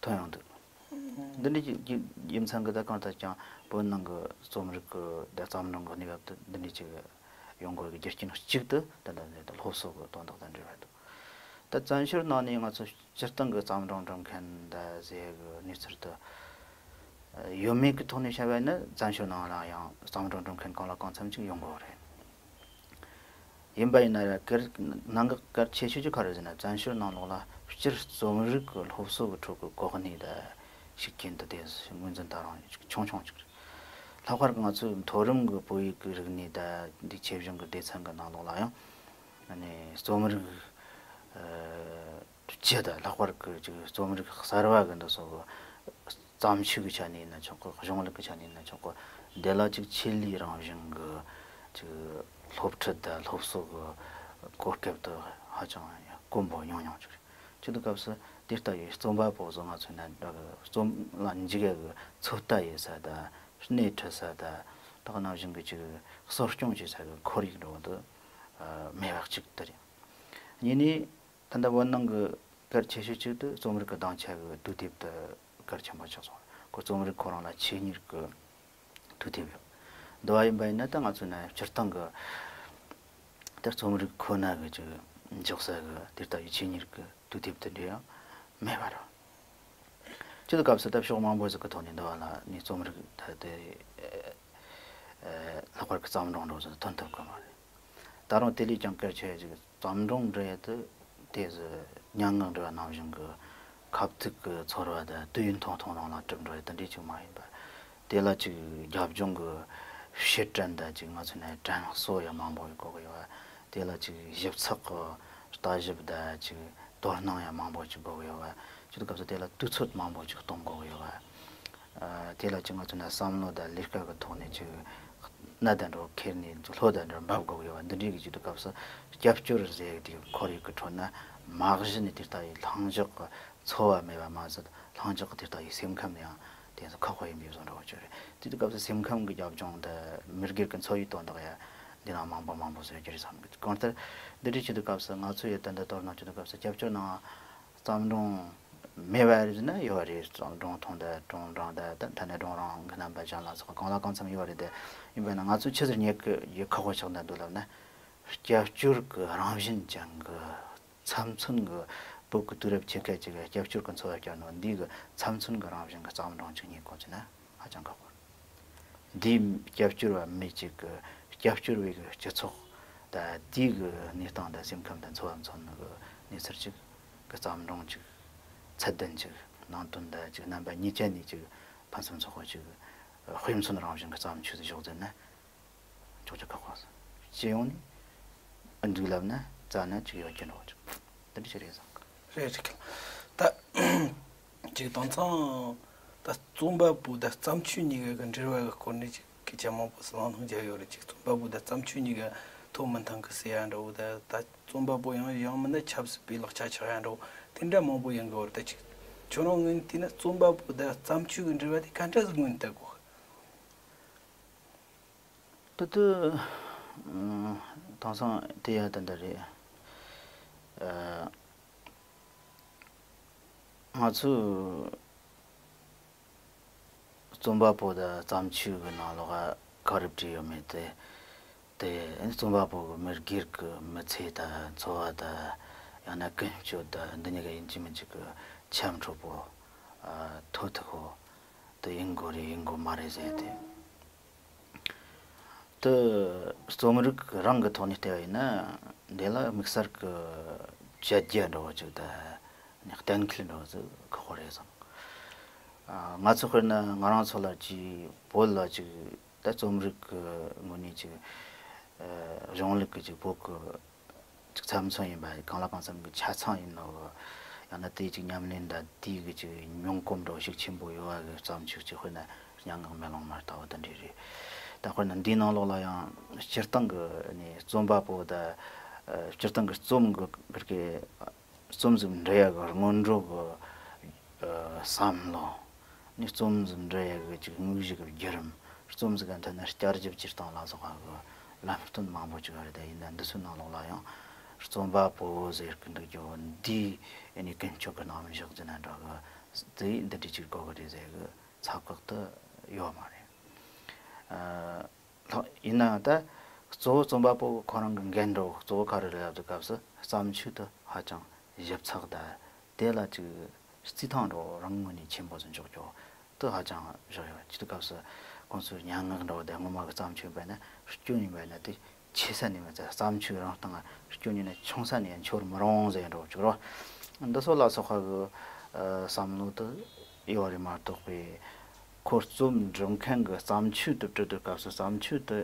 ཐོན་ཡོང་འདུག་འདི་འདྲའི་གི་རྒྱུ་རྒྱུ་མཚན་གྱི་ད་གང་ལྟར་ཀྱང་བོད་ནང་གི་རྩོམ་རིག་གི་ད་བརྩམས་སྒྲུང་གི་གནས་བབ་དེ་འདི་འདྲའི་ཅིག་ཡོང་དགོས་ཀྱི་རྒྱུ་རྐྱེན་གཅིག་ཏུ་ད་ལྟ་ནས་ད་སློབ་གསོ་གི་དོན་དག་དང་འབྲེལ་བ་འདུག་ད་བཙན་བྱོལ་ནང་ནས་ང་ཚོ་སྤྱིར་བཏང་གི་བརྩམས་སྒྲུང་འབྲི་མཁན་ད་ཟེར་གི་གནས་ཚུལ་དུ་ཡོད་མེད་ཀྱི་ཐོག་ནས་བཤད་པ་ཡིན་ན་བཙན་བྱོལ་ནང་ལ་ཡང་བརྩམས་སྒྲུང་འབྲི་མཁན་གང་ལ་གང་འཚམ་ཅིག་ཡོང་གི་ཡོད་རེད། ཡིན་པ་ཡིན་ན་ཡང་གལ་གནད་འགག་གལ་ཆེ་ཤོས་ཀྱི་ག་རེ་ཟེར་ན་བཙན་བྱོལ་ནང་ལོགས་ལ་སྤྱིར་རྩོམ་རིག་གི་སློབ་གསོ་གི་ཁྲོད་ཀྱི་གོ་གནས་དང་ ཤུགས་རྐྱེན་དུ་དེ་ངོས་འཛིན་ད་རུང་ཆུང་ཆུང་ཅིག་རེད། ལྷག་པར་དུ་ང་ཚོའི་མཐོ་རིམ་གྱི་བོད་ཡིག་གི་རིག་གནས་དང་འདི་ཆེ་གཞུང་གི་སྡེ་ཚན་གྱི་ནང་ལོགས་ལ་ཡང་ཨ་ནི་རྩོམ་རིག་སྤྱི་དང་ལྷག་པར་གྱི་ཅིག་རྩོམ་རིག་གསར་བ་གི་འདི་སོགས་ཀྱི་བརྩམས་ཆོས་ཀྱི་ཆ་ནས་ཡིན་ན་ཆོག་གི། གཞུང་ལུགས་ཀྱི་ཆ་ནས་ཡིན་ན་ཆོག་གི། འདི་ལ་ཅིག་ཆེད་ལས་རང་བཞིན་གྱི་ཅིག་སློབ་ཁྲིད་དང་སློབ་གསོ་གི་གོ་སྐབས་དེ་ཧ་ཅང་དཀོན་པོ་ཉུང་ཉུང་ཅིག་རེད། བྱེད་དུས་སྐབས་སུ་དེ་ལྟ་བུའི་རྩོམ་པ་པོ་ཚོ་ང་ཚོའི་ནང་འདྲ་གི་རྩོམ་ལ་འཇུག་ཡ་གི་ཚོད་ལྟ་ཡེད་ས་དང་སྣེ་ཁྲིད་ས་དང་དེ་ག་ནང་བཞིན་གྱི་ཅིག་གསོ་སྐྱོང་བྱེད་ས་གི་ཁོར་ཡུག་འདྲ་བོ་འདི་མེད་པ་གཅིག་དེ་རེད། གཉིས་ནས། ད་ལྟ་བོད་ནང་གི་གལ་ཆེ་ཤོས་གཅིག་དེ་རྩོམ་རིག་གི་སྡིངས་ཆ་གི་དུས་དེབ་དེ་གལ་ཆེན་པོ་ཆགས་སོང་། ཁོ་རྩོམ་རིག་ཁོ་རང་ལ་ཆེད་གཉེར་གི་དུས་དེབ་ཡོད། འདི་བ་ཡིན་པ་ཡིན་ན་ད་ང་ཚོ་ནས་སྤྱིར་བཏང་གི་ད་རྩོམ་རིག་ཁོ་ན་གི་ཅིག་འཇོག་ས་གི་དེ་ལྟ་བུའི་ཆེད་གཉེར་གི་དུས་དེབ་དེ་འདྲ་ཡང་མེད་པ་རེད། སྤྱི་ཚོགས་སྐབས་སུ་ད་ཕྱོགས་མང་པོ་ཟིག་གི་ཐོག་ནས་འདི་བ་ལ་ནས་རྩོམ་རིག་ད་དེ་ལྷག་པར་གི་བརྩམས་སྒྲུང་འདྲ་བོ་ཟིག་ཐོན་ཐུབ་གི་མ་རེད། ད་རུང་དེ་ལས་ཀྱང་གལ་ཆེ་ཞིག་བརྩམས་སྒྲུང་འབྲི་ཡ་དེ་དེ་ཟིག་སྙན་ངག་འབྲི་བ་ནང་བཞིན་གི་ཁ་ཐུག་གི་ཚོར་བ་དང་དུས་ཡུན་ཐུང་ཐུང་ནང་ལ་གྲུབ་འགྲོ་ཡ་དེ་འདྲ་ཅིག་མ་ཡིན་པར། དེ་ལ་ཅིག་རྒྱབ་ལྗོངས་གི་ཕྱིར་དྲན་དང་ཅིག་ང་ཚོ་ནས་དྲན་གསོ་ཡ་མང་པོ་ཡོད་དགོས་གི་ཡོད་པ། དེ་ལ་ཅིག་ཞིབ་ཚགས་ཀྱི་ལྟ་ཞིབ་དང་ཅིག་དོ་སྣང་ཡང་མང་པོ་ཅིག་དགོས་ཀྱི་ཡོད་པ། ཅིག་སྐབས་སུ་དེ་ལ་དུས་ཚོད་མང་པོ་ཅིག་གཏོང་དགོས་ཀྱི་ཡོད་པ། ཨ། དེ་ལ་ཅིག་ང་ཚོ་ན་བསམ་བློ་དང་ལས་ཀ་གི་ཐོག་ནས་ཅིག་གནད་དང་འགྲོ་ཁྱེར་ནས་བློ་དང་འགྲོ་འབབ་དགོས་ཀྱི་ཡོད་པ། འདི་འདྲའི་གི་ཅིག་དུས་སྐབས་སུ་སྐྱབས་བཅོལ་ཟེར་དེ་ཁོར་ཡུག་གི་ཁྲོད་ན་མ་གཞི་ནས་དེ་ལྟ་བུའི་ལྷིང་འཇགས་ཀྱི་འཚོ་བ་མེད་པ་མ་ཟད། ལྷིང་འཇགས་ཀྱི་དེ་ལྟ་བུའི་སེམས་ཁམས་ཡང་དེ་ཚོ་ཁག་པོ་ཡིན་པའི་བཟོ་འདྲ་བོ་ཅིག་རེད། དེ་དུས་སྐབས་སུ་སེམས་ཁམས་ཀྱི་རྒྱབ་ལྗོངས་དང་མི་སྒེར་གྱི་འཚོ་བའི་དོན་དག་ཡང་འདི་ནང་མང་པོ་མང་པོ་ཟེར་རྒྱུ་རེད་བསམ་གི། གང་ལྟར་འདི་འདྲའི་ཆེད་དུ་སྐབས་སུ་ང་ཚོ་ཡི་ད་ལྟ་མདོར་ན་ཆེད་དུ་སྐབས་སུ་སྐྱབས་བཅོལ་ནང་བརྩམས་སྒྲུང་མེད་པ་རེད་ཟེར་ན་ཡོད་པ་རེད། བརྩམས་སྒྲུང་ཐུང་དང་སྒྲུང་རིང་དང་ད་ད་ནས་སྒྲུང་རིང་གི་རྣམ་པ་གཞན་ལ་སོགས་གང་ལ་གང་འཚམ་ཡོད་པ་རེད་དེ། ཡིན་པས་ན་ང་ཚོས་ཆི་ཟེར་རྙེད་ཀྱི་ཡི་ཁག་པོ་ཆགས་འདུག་ལབ་ན། སྐྱབས་བཅོལ་གྱི་རང་བཞིན་ཅན་གྱི་ཚབ་མཚོན་གྱི་བོད་ཀྱི་དུས་རབས་ཕྱེད་ཀ་གཅིག་གི་སྐྱབས་བཅོལ་གྱི་འཚོ་བ་བསྐྱལ་ནོ་འདི་གི་ཚབ་མཚོན་གྱི་རང་བཞིན་གྱི་བརྩམས་སྒྲུང་ཅིག་རྙེད་དགོས་ཟེར་ན་ཧ་ཅང་ཁག་པོ་རེད། འདིའི་སྐྱབས་བཅོལ་བ་མི་གཅིག་གི་སྐྱབས་བཅོལ་བའི་གི་སྤྱི་ཚོགས་དང་དེའི་གི་གནས་སྟངས་དང་སེམས་ཁམས་དང་འཚོ་བ་མཚོན་ནི་གི་གནས་ཚུལ་ཅིག་གི་བརྩམས་སྒྲུང་ཅིག་ཚད་ལྡན་ཅིག་ནང་དོན་དང་ཅིག་རྣམ་པ་གཉིས་ཅན་ནས་ཅིག་ཕུན་སུམ་ཚོགས་པ་ཅིག་དཔེ་མཚོན་རང་བཞིན་གྱི་བརྩམས་ཆོས་སུ་བཞག་ཟེར་ན། ཅོག་ཅོག་ཁག་པོ་སྤྱི་ཡོངས་ནས་འདུག་ལབ་ན་རྩ་ན་ཅིག་ཡོད་ཀྱི་འགྲོ་ཅིག་དེ་འདྲ་ཞིག་རེད་བསམ་གི། རེད་རེད་གི། ད་ཅིག་དེང་སང་ད་རྩོམ་པ་པོ་དང་བརྩམས་ཆོས་གཉིས་ཀ་གི་འབྲེལ་བ་གི་སྐོར་ནས་ཅིག་སྐད་ཆ་མང་པོ་སུ་ལང་ཐང་རྒྱག་ཡོད་རེད། ཅིག་རྩོམ་པ་པོ་དང་བརྩམས་ཆོས་གཉིས་ཀ་ཐོག་མི་མཐུན་གི་ཟེར་ཡ་འདྲ་བོ། ད་ད་རྩོམ་པ་པོ་ཡང་ཡང་མིན་ན་ཆབ་སྲིད་པའི་ལག་ཆ་ཆགས་ཡ་འདྲ་བོ་དེ་འདྲ་མང་པོ་ཡོང་གི་ཡོད་རེད། ད་ཅིག་ཁྱོད་རང་ངོས་ནས་བལྟས་ན་རྩོམ་པ་པོ་དང་བརྩམས་ཆོས་གི་འབྲེལ་བ་དེ་ག་འདྲ་ཟིག་ངོས་ནས་བལྟ་དགོས། ད་ལྟ་དེང་སང་དེ་ཡང་ད་འདྲ་རེད། ཨ། ང་ཚོས་རྩོམ་པ་པོ་དང་བརྩམས་ཆོས་ཀྱི་ནང་ལོགས་ག་རེ་བྲིས་ཡོད་མེད་དེ། དེ་རྩོམ་པ་པོ་གི་མི་སྒེར་གྱི་མི་ཚེ་དང་འཚོ་བ་དང་ཡང་ན་ཀུན་སྤྱོད་དང་འདི་གཉིས་ཀ་ཡིན་གཅིག་མིན་གཅིག་གི་ཆ་མི་འཕྲོད་པོ་ཐོ་ཐུག་པོ་དེ་ཡིན་དགོས་རེད་ཡིན་དགོས་མ་རེད་ཟེར་ཏེ། དེ་རྩོམ་རིག་རང་གི་ཐོག་ནས་བལྟས་པ་ཡིན་ན་འདི་ལ་དམིགས་བསལ་གྱི་བྱ་རྒྱུ་འདྲ་བོ་ཅིག་དང་གཏན་འཁེལ་འདྲ་བོ་ཅིག་ཁག་པོ་རེད་བསམ། ང་ཚོ་དཔེར་ན་ང་རང་ཚོ་ལ་ཅིག་བོད་ལ་ཅིག་ད་རྩོམ་རིག་གི་ངོས་ནས་ཅིག་གཞུང་ལུགས་ཀྱི་ཅིག་བོད་ཀྱི་ཅིག་ཚབ་མཚོན་ཡིན་པ་གང་ལ་གང་འཚམ་གྱི་ཆ་ཚང་ཡིན་ནོ། ཡང་ན་དེའི་ཅིག་ཉམས་ལེན་དང་དེའི་གི་ཅིག་མྱོང་གོམས་འདྲ་ཤུགས་ཆེན་པོ་ཡོད་པ་གི་བརྩམས་ཆོས་ཅིག་དཔེར་ན་སྙན་ངག་མེ་ལོང་མ་ལྟ་བུ་དེ་འདྲ་རེད། ད་དཔེར་ན་འདིའི་ནང་ལོགས་ལ་ཡང་སྤྱིར་བཏང་གི་ནི་རྩོམ་པ་པོ་དང་སྤྱིར་བཏང་གི་རྩོམ་གི་གི་རྩོམ་ཟིག་འབྲི་ཡ་གི་སྔོན་འགྲོ་གི་བསམ་བློ། ནི་རྩོམ་ཟིག་འབྲི་ཡ་གི་ཅིག་དངོས་གཞི་གི་བརྒྱུད་རིམ། རྩོམ་ཟིག་ག་མཐུད་ན་བསྐྱར་ཞིབ་བྱེད་སྟངས་ལ་སོགས་པ་གི་ལམ་སྟོན་མང་པོ་ཅིག་ཡོད་རེད། ད་ཡིན་ན་འདི་ཚོའི་ནང་ལོགས་ལ་ཡང་རྩོམ་པ་པོ་ཟེར་གི་འདུག་རྒྱུ་འདིའི་ནི་ཀུན་སྤྱོད་ཀྱི་རྣམ་གཞག་ཟེར་ན་འདྲ་གི། དེ་འདི་འདྲ་ཅིག་དགོས་གི་རེད་ཟེར་གི་ཚབ་བཀག་ཏུ་ཡོད་མ་རེད། ཨ། ལྷག་ཡིན་ནའང་ད་གཙོ་བོ་རྩོམ་པ་པོ་ཁོ་རང་གི་འགན་འགྲོ་གཙོ་བོ་ག་རེ་རེད་ལབ་དུས་སྐབས་སུ་བརྩམས་ཆོས་དེ་ཧ་ཅང་ཞིབ་ཚགས་དང་དེ་ལ་ཅིག་རྩིས་ཐང་འགྲོ་རང་ངོས་ནས་ཆེན་པོ་ཟིག་འཇོག་རྒྱུ་དེ་ཧ་ཅང་བཞག་ཡོད། ཅི་དུས་སྐབས་སུ་ཁོང་ཚོའི་སྙན་ངག་འགྲོ་དེ་སྔོན་མ་གི་བརྩམས་ཆོས་པས་ན་སྐྱོན་ཡིན་པས་ན་དེ་ཆེ་ས་ནས་མི་ཚད་བརྩམས་ཆོས་རང་སྟེང་སྐྱོན་ཡིན་ན་ཆུང་ས་ནས་འཆོར་མི་རུང་ཟེར་འགྲོ་བཅུག་རོགས། འདི་སོགས་ལ་སོགས་པ་གི་བསམ་བློ་དེ། ཡོད་རེད་མ་གཏོགས་པའི། ཁོ་རྩོམ་འབྲི་མཁན་གྱི་བརྩམས་ཆོས་དེ་བྲིས་དུས་སྐབས་སུ་བརྩམས་ཆོས་དེ་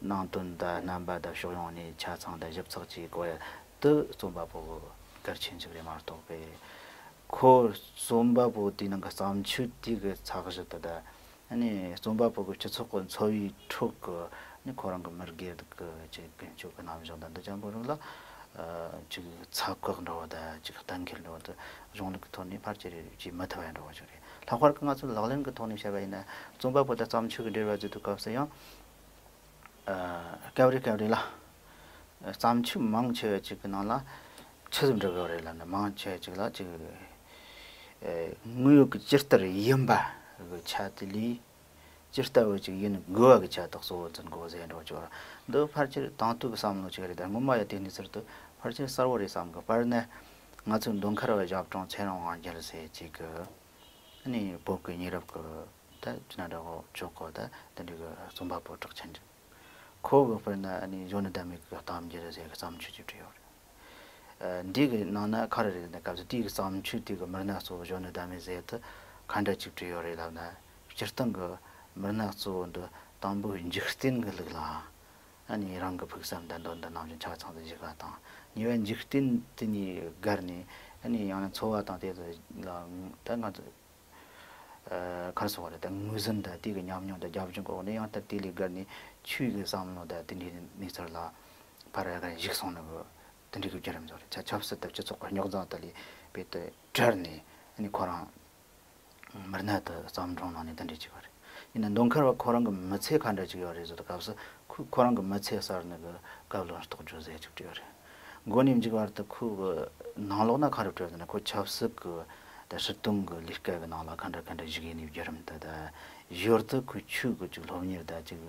ནང་དོན་དང་རྣམ་པ་དང་ཕྱོགས་ཡོངས་ནས་ཆ་ཚང་དང་ཞིབ་ཚགས་ཀྱིས་གོ་ཡ་དེ་རྩོམ་པ་པོ་གི་གལ་ཆེན་ཞིག་རེད་མ་གཏོགས་པའི། ཁོ་རྩོམ་པ་པོ་དེའི་ནང་གི་བརྩམས་ཆོས་དེ་གི་ཚགས་གཞི་དེ་དང་། ཨ་ནི་རྩོམ་པ་པོ་གི་སྤྱི་ཚོགས་ཀྱི་འཚོ་བའི་ཁྲོད་ཀྱི་ཨ་ནི་ཁོ་རང་གི་མི་སྒེར་གྱི་ཅིག་ཀུན་སྤྱོད་ཀྱི་རྣམ་གཞག་དང་འདི་ཅན་པོ་རིགས་ལ་ཨ་ཅིག་ཚ་བཀག་འདྲ་བོ་དང་ཅིག་གཏན་འཁེལ་འདྲ་བོ་དང་གཞུང་ལུགས་ཀྱི་ཐོག་ནས་ཕལ་ཆེར་བྱེད་མི་ཐུབ་པ་འདྲ་བོ་ཅིག་རེད། ལྷག་པར་དུ་ང་ཚོ་ལག་ལེན་གྱི་ཐོག་ནས་བཤད་པ་ཡིན་ན་རྩོམ་པ་པོ་དང་བརྩམས་ཆོས་ཀྱི་འབྲེལ་བ་བརྗོད་དུས་སྐབས་སུ་ཡང་ཨ་སྐབས་རེ་སྐབས་རེ་ལ་བརྩམས་ཆོས་མང་ཆེ་བ་ཅིག་གི་ནང་ལ་ཆི་ཟིག་འབྲི་དགོས་རེད་ལབ་ན། མང་ཆེ་ཅིག་ལ་ཅིག་ཨེ་དངོས་ཡོད་ཀྱི་ཇི་ལྟར་ཡིན་པ་གི་ཆ་དེ་ལས་ཇི་ལྟ་བུ་ཅིག་ཡིན་དགོས་པ་གི་ཆ་དག་གཙོ་བོ་འཛིན་དགོས་ཟེར་འགྲོ་ཆོག་འདི་ཕལ་ཆེར་དང་དུ་གི་བསམ་བློ་ཅིག་རེད། ད་སྔོན་མ་ཡ་དེ་ནས་ཚུར་དུ་ཕལ་ཆེར་གསལ་བོ་རེད་བསམ་གི། དཔེར་ན་ང་ཚོའི་མདོ་མཁར་བ་ཞབས་དྲུང་ཚེ་རིང་དབང་རྒྱལ་ཟེར་ཅིག་གི་ཨ་ནི་བོད་ཀྱི་ཉེ་རབས་ཀྱི་ད་ཅི་ན་འདྲ་བོ་ཆོག་གོ། ད་དེ་འདྲའི་གི་རྩོམ་པ་པོ་གྲགས་ཆེན་ཅིག་ཁོ་གི་དཔེར་ན་ཨ་ནི་གཞོན་ནུ་ཟླ་མེད་ཀྱི་གཏམ་རྒྱུད་ཟེར་གི་བརྩམས་ཆོས་ཅིག་བྲིས་ཡོད་རེད། འདི་གི་ནང་ན་ག་རེ་རེད་ཟེར་ན། སྐབས་སུ་དེའི་གི་བརྩམས་ཆོས་དེ་གི་མི་སྣ་གཙོ་བོ་གཞོན་ནུ་ཟླ་མེད་ཟེར་དུ་ག་འདྲ་ཅིག་བྲིས་ཡོད་རེད་ལབ་ན། སྤྱིར་བཏང་གི་མི་སྣ་གཙོ་བོ་འདི་དང་པོའི་འཇིག་རྟེན་གི་ལུགས་ལ་ཨ་ནི་རང་གི་ཕུགས་བསམ་དང་འདོད་འདུན་ནང་བཞིན་ཆ་ཚང་དུ་བཞུགས་པ་དང་། གཉིས་པ་འཇིག་རྟེན་དེ་ནས་བརྒལ་ནས་ཨ་ནི་ཡང་ན་འཚོ་བ་དང་དེ་ལ་ད་ང་ཚོ་ཨ་ག་རེ་ཟེར་དགོས་རེད། ད་ངོས་ཟིན་དང་དེ་གི་ཉམས་མྱོང་དང་རྒྱབ་ལྗོངས་གི་འོག་ནས་ཡང་ད་དེ་ལས་བརྒལ་ནས་ཆོས་ཀྱི་བསམ་བློ་དང་དེ་འདྲའི་གནས་ཚུལ་ལ་ཕར་ཡ་གར་གཞིགས་སོང་ནི་གི་དེ་འདྲའི་གི་བརྒྱུད་རིམ་བཟོ་རེད། ཆ་ཆབ་སྲིད་དང་སྤྱི་ཚོགས་ཀྱི་རྙོག་འཛིང་དེ་ལས་རྦད་དེ་བྲལ་ནས་ཨ་ནི་ཁོ་རང་མི་སྣ་དེ་བརྩམས་སྒྲུང་ནང་ནས་དེ་འདྲ་ཅིག་ཡོད་རེད། ཡིན་ན་མདོ་མཁར་བ་ཁོ་རང་གི་མི་ཚེ་ག་འདྲ་ཅིག་ཡོད་རེད་ཟེར་དུས་སྐབས་སུ་ཁོས་ཁོ་རང་གི་མི་ཚེ་གསར་ནི་གི་བཀའ་བློན་རྟོགས་བརྗོད་ཟེར་ཅིག་བྲིས་ཡོད་རེད། མགོ་ནས་མཇུག་བར་དུ་ཁོའི་གི་ནང་ལོགས་ན་ག་རེ་བྲིས་ཡོད་ཟེར་ན། ཁོ་ཆབ་སྲིད་གི་དང་སྲིད་དོན་གི་ལས་ཀ་གི་ནང་ལ་ག་འདྲ་ག་འདྲ་ཞུགས་ཡིན་ནི་བརྒྱུད་རིམ་དེ་དང་། ཞོར་དུ་ཁོས་ཆོས་གི་ཅིག་སློབ་གཉེར་དང་ཅིག་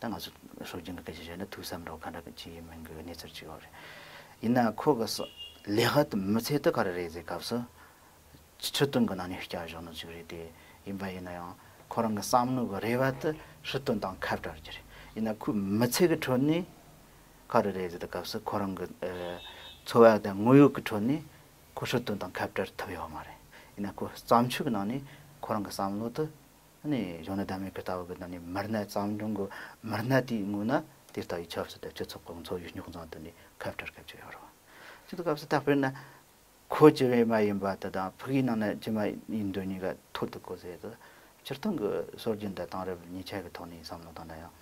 ད་ང་ཚོ་སྲོལ་རྒྱུན་གི་སྐད་ཆ་བཤད་ན་ཐུགས་བསམ་འདྲ་བོ་ག་འདྲ་གི་ཅིག་ཡིན་མིན་གི་གནས་ཚུལ་ཅིག་ཡོད་རེད། ཡིན་ན་ཁོ་གི་ལས་ཀ་དེ་མི་ཚེ་དེ་ག་རེ་རེད་ཟེར་སྐབས་སུ། སྤྱི་དོན་གྱི་ནང་ནས་བསྐྱལ་བཞག་ནོ་ཅིག་རེད། དེ་ཡིན་པ་ཡིན་ན་ཡང་ཁོ་རང་གི་བསམ་བློ་གི་རེ་བ་དེ་སྲིད་དོན་དང་ཁ་བྲལ་གྱི་རེད། ཡིན་ན་ཁོའི་མི་ཚེ་གི་ཁྲོད་ནས་ག་རེ་རེད་ཟེར་དུས་སྐབས་སུ་ཁོ་རང་གི་ཨ་འཚོ་བ་དང་དངོས་ཡོད་ཀྱི་ཁྲོད་ནས་ཁོ་སྲིད་དོན་དང་ཁ་བྲལ་ཐུབ་ཡོད་མ་རེད། ཡིན་ན་ཁོ་བརྩམས་ཆོས་ཀྱི་ནང་ནས་ཁོ་རང་གི་བསམ་བློ་དེ་ནི་གཞོན་ནུ་ཟླ་མེད་ཀྱི་ལྟ་བུ་གི་ནང་ནས་མི་སྣ་བརྩམས་སྒྲུང་གི་མི་སྣ་དེའི་ངོས་ན་དེ་ལྟ་བུའི་ཆབ་སྲིད་དང་སྤྱི་ཚོགས་ཀྱི་འཚོ་བའི་རྙོག་འཛིང་དེ་ནས་ཁ་བྲལ་ཁ་བྲལ་ཡོད་རེད་བ། ཅི་ལྟར་སྐབས་སུ་ད་དཔེར་ན། ཁོ་ཇི་བས་མ་ཡིན་པ་དེ་དང་ཕ་གིའི་ནང་ན་ཇི་མ་ཡིན་འདོད་ནི་ག་ཐོར་དུ་གོ་ཟེར་དུ། སྤྱིར་བཏང་གི་སྲོལ་རྒྱུན་དང་དེང་རབས་གཉིས་ཆ་གི་ཐོག་ནས་བསམ་བློ་བཏང་ན་ཡང་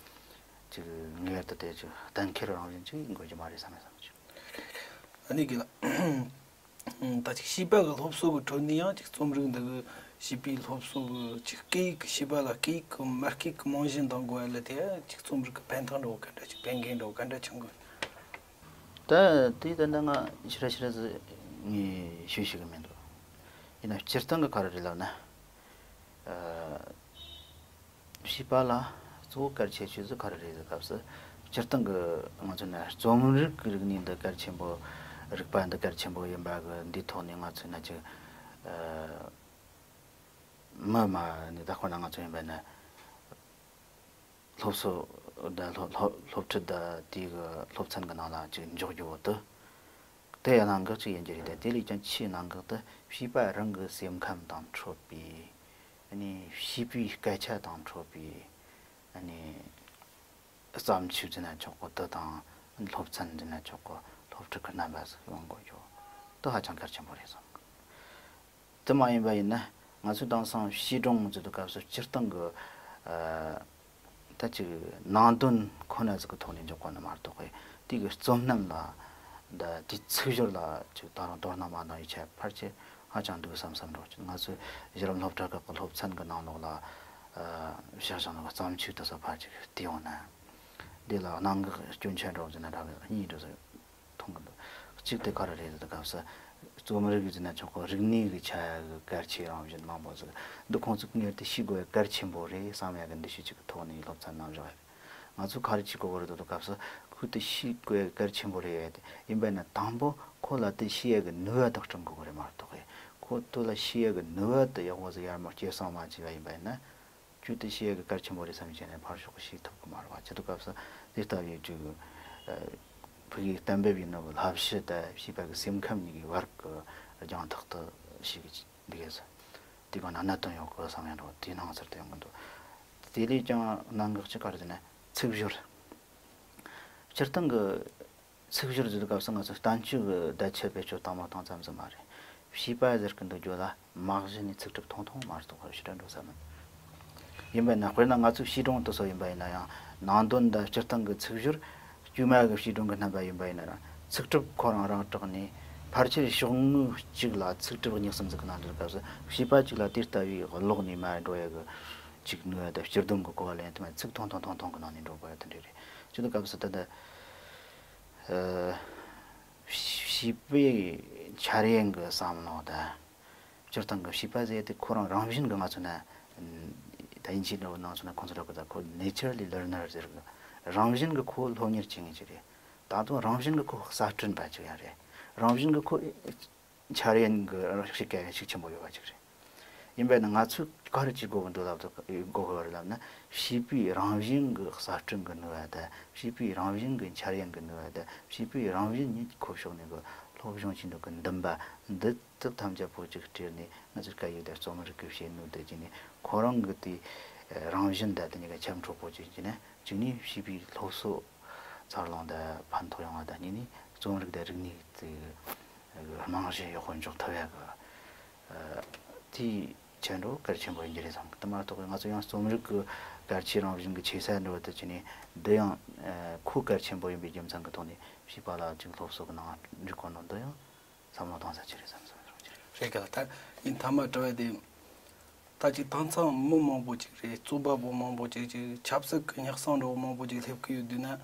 ཅིག་ངེས་པར་དུ་དེ་ཅིག་གཏན་འཁེལ་རང་བཞིན་ཅིག་དགོས་ཀྱི་མ་རེད་བསམ་ཡང་བསམ་བྱུང་། ཨ་ནི་གི་ལ། ད་ཅིག་བྱིས་པ་གི་སློབ་གསོ་གི་ཁྲོད་ནས་ཡང་ཅིག་རྩོམ་རིག་འདི་གི་བྱིས་པའི་སློབ་གསོ་གི་ཅིག་སྐད་ཡིག་གི་བྱིས་པ་ལ་སྐད་ཡིག་གི་མ་སྐད་གི་རྨང་གཞི་འདང་དགོས་ཡ་ལ་དེ་ཅིག་རྩོམ་རིག་གི་ཕན་ཐོགས་འདྲ་བོ་ག་འདྲ་ཅིག་ཕན་འགན་འདྲ་བོ་ག་འདྲ་ཆུང་གི། ད་དེ་ད་ལྟ་ང་ཕྱི་ར་ཕྱི་ར་ཟིག་ངས་ཞུ་ཤེས་གི་མི་འདུག་ཡིན་ན་སྤྱིར་བཏང་གི་ག་རེ་རེད་ལབ་ན། ཨ། བྱིས་པ་ལ་གཙོ་བོ་གལ་ཆེ་ཤོས་ཟིག་ག་རེ་རེད་ཟེར་སྐབས་སུ། སྤྱིར་བཏང་གི་ང་ཚོ་ན་རྩོམ་རིག་གི་རིག་གནས་འདི་གལ་ཆེན་པོ། རིག་པ་འདི་གལ་ཆེན་པོ་ཡིན་པ་གི་འདིའི་ཐོག་ནས་ང་ཚོས་ན་ཅིག་ཨ། མི་མ་ནི་ད་ཁོ་ན་ང་ཚོ་ཡིན་པ་ན། སློབ་གསོ་དང་སློབ་སློབ་སློབ་ཁྲིད་དང་དེའི་གི་སློབ་ཚན་གི་ནང་ལ་ཅིག་འཇོག་རྒྱུ་བོ་དེ། དེ་ཡང་གནད་འགག་ཅིག་ཡིན་རྒྱུ་རེད་དེ། དེ་ལས་ཀྱང་ཆེས་གནད་འགག་དེ་བྱིས་པ་རང་གི་སེམས་ཁམས་དང་འཕྲོད་པའི། ཨ་ནི་བྱིས་པའི་སྐད་ཆ་དང་འཕྲོད་པའི། ཨ་ནི་བརྩམས་ཆོས་ཟེར་ན་ཆོག་གོ། དེ་དང་སློབ་ཚན་ཟེར་ན་ཆོག་གོ། སློབ་ཁྲིད་ཀྱི་རྣམ་པ་ཟིག་ཡོང་དགོས་རྒྱུ་དེ་ཧ་ཅང་གལ་ཆེན་པོ་རེད་བསམ། དེ་མ་ཡིན་པ་ཡིན་ན་ང་ཚོས་དེང་སང་བྱིས་སྒྲུང་ཟེར་དུས་སྐབས་སུ་སྤྱིར་བཏང་གི་ཨ་ད་ཅིག་ནང་དོན་ཁོ་ན་ཟིག་གི་ཐོག་ནས་འཇོག་གོ་ནི་མ་གཏོགས་པའི་དེ་གི་རྩོམ་རྣམ་ལ་ད་དེའི་ཚིག་སྦྱོར་ལ་ཅིག་ད་རུང་དོ་སྣང་མ་གནང་བའི་ཆ་ཕལ་ཆེར་ཧ་ཅང་འདུག་བསམ་བསམ་འགྲོ། ང་ཚོས་གཞི་རིམ་སློབ་གྲྭ་ཁག་གི་སློབ་ཚན་གི་ནང་ལོགས་ལ་ཨ་བཞག་བཞག་ནི་གི་བརྩམས་ཆོས་དེ་ཚོ་ཕལ་ཆེར་བལྟས་ཡོང་ན། འདི་ལ་གནད་འགག་སྐྱོན་ཆ་འགྲོ་ཟེར་ན་འདྲ་བའི་གཉིས་འགྲོ་ཟེར། མཐོང་གི་འདུག་གཅིག་དེ་ག་རེ་རེད་ཟེར་སྐབས་སུ། རྩོམ་རིག་ཟེར་ན་ཆོག་གི། རིག་གནས་ཀྱི་ཆ་ཡ་གི་གལ་ཆེ་རང་བཞིན་མང་པོ་ཟིག་འདི་ཁོང་ཚོས་ངེས་ཏེ་ཤེས་དགོས་ཡ་གལ་ཆེན་པོ་རེད་བསམ་ཡ་གི་འདུ་ཤེས་ཅིག་གི་ཐོག་ནས་སློབ་ཚན་གནང་བཞག་ཡོད། ང་ཚོས་ག་རེ་བྱེད་དགོས་གི་རེད་ཟེར་སྐབས་སུ། ཁོས་དེ་ཤེས་དགོས་ཡ་གལ་ཆེན་པོ་རེད་ཡ་དེ་ཡིན་པ་ན་དང་པོ་ཁོ་ལ་དེ་ཤེས་ཡ་གི་ནུས་པ་དག་སྐྲུན་དགོས་གི་རེད་མ་གཏོགས། ཁོ་དེ་ལ་ཤེས་ཡ་གི་ནུས་པ་དེ་ཡག་པོ་ཟིག་ཡར་མར་སྐྱེད་སྲིང་མ་བྱས་པ་ཡིན་པ་ཡིན་ན། ཁྱོད་དེ་ཤེས་ཡ་གི་གལ་ཆེན་པོ་རེད་བསམ་བྱས་ནས་ཕར་ཕྱོགས་ཤེས་ཐུབ་གི་མ་རེད་བ། བྱེད་དུས་སྐབས་སུ་དེ་ལྟ་བུའི་ཅིག་ཨ་ཕ་གིའི་གཏན་འབེབས་ཡིན་ནོ་གི་བསླབ་གཞི་དང་བྱིས་པ་གི་སེམས་ཁམས་གཉིས་ཀྱི་བར་གྱི་རྒྱང་ཐག་དེ་ཤེས་གི་འདུག་གས། དེ་གང་ན་གནད་དོན་ཡོད་གི་བསམ་ཡང་འགྲོ། དེའི་སྣང་ཚུལ་དུ་ཡོང་གི་འདུག། དེ་ལས་ཀྱང་གནད་འགག་ཅིག་ག་རེ་ཟེར་ན་ཚིག་སྦྱོར། སྤྱིར་བཏང་གི་ཚིག་སྦྱོར་ཟེར་དུས་སྐབས་སུ་ང་ཚོས་བསྟན་བཅོས་ཀྱི་བརྡ་ཆད་བེད་སྤྱོད་བཏང་མ་བཏང་ཙམ་ཟིག་མ་རེད། བྱིས་པ་ཟེར་གི་འདུག་རྒྱུ་ལ་མ་གཞི་ནས་ཚིག་གྲུབ་ཐུང་ཐུང་མ་གཏོགས་ཞེ་དྲག་འགྲོ་ས་མིན། ཡིན་པ་ཡིན་ན་དཔེར་ན་ང་ཚོའི་བྱིས་སྒྲུང་དེ་ཚོ་ཡིན་པ་ཡིན་ན་ཡང་ནང་དོན་དང་སྤྱིར་བཏང་གི་ཚིག་སྦྱོར། དཀྱུས་མ་གི་བྱིས་སྒྲུང་གི་རྣམ་པ་ཡིན་པ་ཡིན་ན་རང་ཚིག་གྲུབ་ཁོ་རང་རང་དྲགས་ནས་ཕལ་ཆེར་ཕྱོགས་ངོས་གཅིག་ལ་ཚིག་གྲུབ་གཉིས་གསུམ་ཟིག་གི་ནང་འདྲེན་སྐབས་སུ་བྱིས་པ་གཅིག་ལ་དེ་ལྟ་བུའི་ཀློག་ནས་མར་འགྲོ་ཡ་གི་ཅིག་ནུས་པ་དང་སྤྱི་སྡོམ་གི་གོ་བ་ལེན་དུ་མ་ཚིག་ཐུང་ཐུང་ཐུང་ཐུང་གི་ནང་ནས་འགྲོ་དགོས་ཡ་དེ་འདྲ་རེད། ཅི་འདུག་སྐབས་སུ་ད་ལྟ་ཨ། བྱིས་པའི་འཆར་ཡན་གྱི་བསམ་བློ་དང་། སྤྱིར་བཏང་གི་བྱིས་པ་ཟེར་དེ་ཁོ་རང་རང་བཞིན་གྱི་ང་ཚོ་ན། ད་དབྱིན་ཇིའི་འདྲ་བོ་ནང་ཚོ་ན་ཁོང་ཚོ་འདྲ་གི་ད་ཁོ་naturally learner ཟེར་གི། རང་བཞིན་གྱི་ཁོ་སློབ་གཉེར་བྱེད་མཁན་ཅིག་རེད། ད་དུང་རང་བཞིན་གྱི་ཁོ་གསར་སྐྲུན་པ་ཅིག་ཡང་རེད། རང་བཞིན་གྱི་ཁོ་འཆར་ཡན་གྱི་རང་ཤེས་གལ་ཤུགས་ཆེན་པོ་ཡོད་པ་ཅིག་རེད། ཡིན་པས་ན་ང་ཚོས་ག་རེ་བྱེད་དགོས་ཀྱི་འདུག་ལབ་དུས་དགོས་ཀྱི་རེད་ལབ་ན། བྱིས་པའི་རང་བཞིན་གྱི་གསར་སྐྲུན་གྱི་ནུས་པ་དང་། བྱིས་པའི་རང་བཞིན་གྱི་འཆར་ཡན་གྱི་ནུས་པ་དང་། བྱིས་པའི་རང་བཞིན་ཉིད་ཁོ་ཕྱོགས་ནས་གི་སློབ་སྦྱོང་བྱེད་འདོད་ཀྱི་འདུན་པ་འདི་དག་ཐམས་ཅད་པོ་ཅིག་སྤྲེལ་ནས། ང་ཚོའི་སྐད་ཡིག་དང་རྩོམ་རིག་གི་བྱེད་ནུས་དེ་བྱས་ནས་ཁོ་རང་གི་དེ་རང་བཞིན་དང་དེ་གཉིས་ཀ་ཁྱབ་འཕྲོད་པོ་ཅིག་བྱས་ནས། གཅིག་ནས་བྱིས་པའི་སློབ་གསོ་འཚར་ལོངས་དང་ཕན་ཐོགས་ཡོང་བ་དང་། གཉིས་ནས་རྩོམ་རིག་དང་རིག་གནས་ཀྱི་རྨང་གཞི་ཡག་པོ་འཇོག་ཐུབ་ཡ་གི་དེའི་ཆེད་འགྲོ་གལ་ཆེན་པོ་ཡིན་གྱི་རེད་བསམ་གི། དེ་མ་གཏོགས་ང་ཚོ་ཡང་རྩོམ་རིག་གི་གལ་ཆེ་རང་བཞིན་གྱི་ཆེ་ས་འགྲོ་བ་དེ་བྱས་ནས། འདི་ཡང་ཁོ་གལ་ཆེན་པོ་ཡིན་པའི་རྒྱུ་མཚན་གྱི་ཐོག་ནས་བྱིས་པ་ལ་ཅིག་སློབ་གསོ་གི་ནང་འཇུག་དགོས་ནོ་འདི་ཡང་བསམ་བློ་གཏོང་ས་ཅིག་རེད་བསམ་སོང་། རེད་ག་ལ། ད་ཡིན་ཐ་མ་དྲི་བ་དེ། ད་ཅིག་དེང་སང་མི་མང་པོ་ཅིག་རེད། རྩོམ་པ་པོ་མང་པོ་ཅིག་ཅིག་ཆབ་སྲིད་ཀྱི་ཉག་གསང་འདྲ་བོ་མང་པོ་ཅིག་སླེབས་ཀྱི་ཡོད་དུས་ན།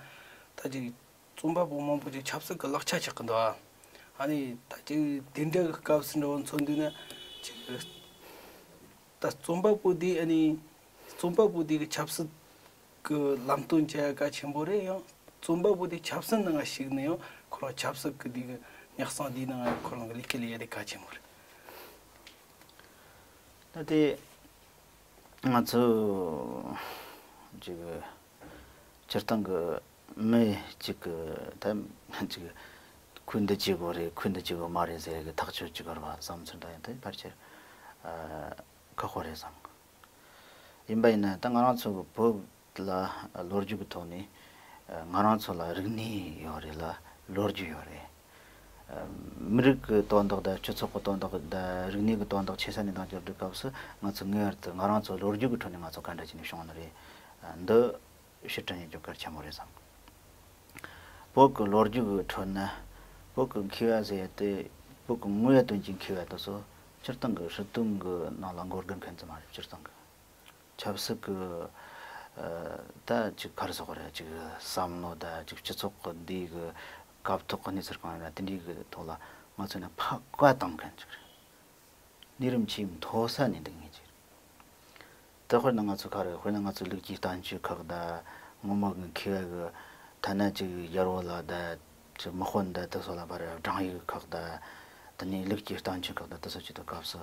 ད་ཅིག་རྩོམ་པ་པོ་མང་པོ་ཅིག་ཆབ་སྲིད་ཀྱི་ལག་ཆ་ཆགས་ཀྱི་འདུག་ཨ། ཨ་ནི་ད་ཅིག་དེ་འདྲ་གི་སྐབས་སུ་འདྲ་བོ་མཚོན་དུས་ན་ཅིག་ད་རྩོམ་པ་པོ་དེ་ཨ་ནི་རྩོམ་པ་པོ་དེ་གི་ཆབ་སྲིད་གི་ལམ་སྟོན་བྱ་ཡ་གལ་ཆེན་པོ་རེད། ཡང་རྩོམ་པ་པོ་དེ་ཆབ་སྲིད་ནང་ཞུགས་ནས་ཡང་ཁོ་རང་ཆབ་སྲིད་ཀྱི་དེ་གི་ཉག་གསང་དེའི་ནང་ཁོ་རང་གི་ལས་ཀ་ལས་ཡ་དེ་གལ་ཆེན་པོ་རེད། ད་དེ་ང་ཚོ་ཅིག་སྤྱིར་བཏང་གི་མི་གཅིག་གི་ད་ཅིག་ཁོས་འདི་བྱེད་དགོས་རེད། ཁོས་འདི་བྱེད་དགོས་མ་རེད་ཟེར་གི་ཐག་གཅོད་ཅིག་གི་བར་བ་བསམ་ཚུལ་འདྲ་ཡང་ད་ཕལ་ཆེར་ཁག་པོ་རེད་བསམ། ཡིན་པ་ཡིན་ན་ད་ང་རང་ཚོ་གི་བོད་ལ་ལོ་རྒྱུས་ཀྱི་ཐོག་ནས་ང་རང་ཚོ་ལ་རིག་གནས་ཡོད་རེད་ལ། ལོ་རྒྱུས་ཡོད་རེད། མི་རིགས་ཀྱི་དོན་དག་དང་སྤྱི་ཚོགས་ཀྱི་དོན་དག་དང་རིག་གནས་ཀྱི་དོན་དག་ཆེ་ས་ནས་འདང་རྒྱག་དུས་སྐབས་སུ་ང་ཚོ་ངེས་པར་དུ་ང་རང་ཚོ་ལོ་རྒྱུས་ཀྱི་ཁྲོད་ནས་ང་ཚོ་ག་འདྲ་བྱས་ནས་བྱུང་ནི་རེད། འདི་ཕྱིར་དྲན་ཡེད་རྒྱུ་གལ་ཆེན་པོ་རེད་བསམ། བོད་ཀྱི་ལོ་རྒྱུས་ཀྱི་ཁྲོད་ན་བོད་ཀྱི་མཁས་པ་ཟེར་ཡ་དེ། བོད་ཀྱི་དངོས་ཡོད་དོན་གྱི་མཁས་པ་དེ་ཚོ་སྤྱིར་བཏང་གི་སྲིད་དོན་གྱི་ནང་ལ་མགོ་སྒུར་མཁན་ཙམ་མ་རེད། སྤྱིར་བཏང་གི་ཆབ་སྲིད་ཀྱི་ཨ་ད་ཅིག་ག་རེ་ཟེར་དགོས་རེད། ཅིག་བསམ་བློ་དང་ཅིག་སྤྱི་ཚོགས་ཀྱི་འདི་གི་སྐབས་ཐོག་གི་གནས་ཚུལ་གང་ཡིན་ན་དེ་འདྲའི་གི་ཐོག་ལ་ང་ཚོ་ནས་ཕར་བཀའ་བཏང་མཁན་ཅིག་རེད། གནས་རིམ་ཆེས་མཐོ་ས་ནས་འདུག་མཁན་ཅིག་རེད། ད་དཔེར་ན་ང་ཚོ་ག་རེ། དཔེར་ན་ང་ཚོ་ལུགས་ཀྱི་བསྟན་བཅོས་ཁག་དང་། སྔོན་མ་གི་མཁས་པ་གི་ཐ་ན་ཅིག་རྒྱལ་པོ་ལ་དང་ཅིག་དམག་དཔོན་དང་དེ་ཚོ་ལ་བར་སྦྲང་ཡིག་ཁག་དང་། དེ་ནས་ལུགས་ཀྱི་བསྟན་བཅོས་ཁག་དང་དེ་ཚོ་བྱེད་དུས་སྐབས་སུ་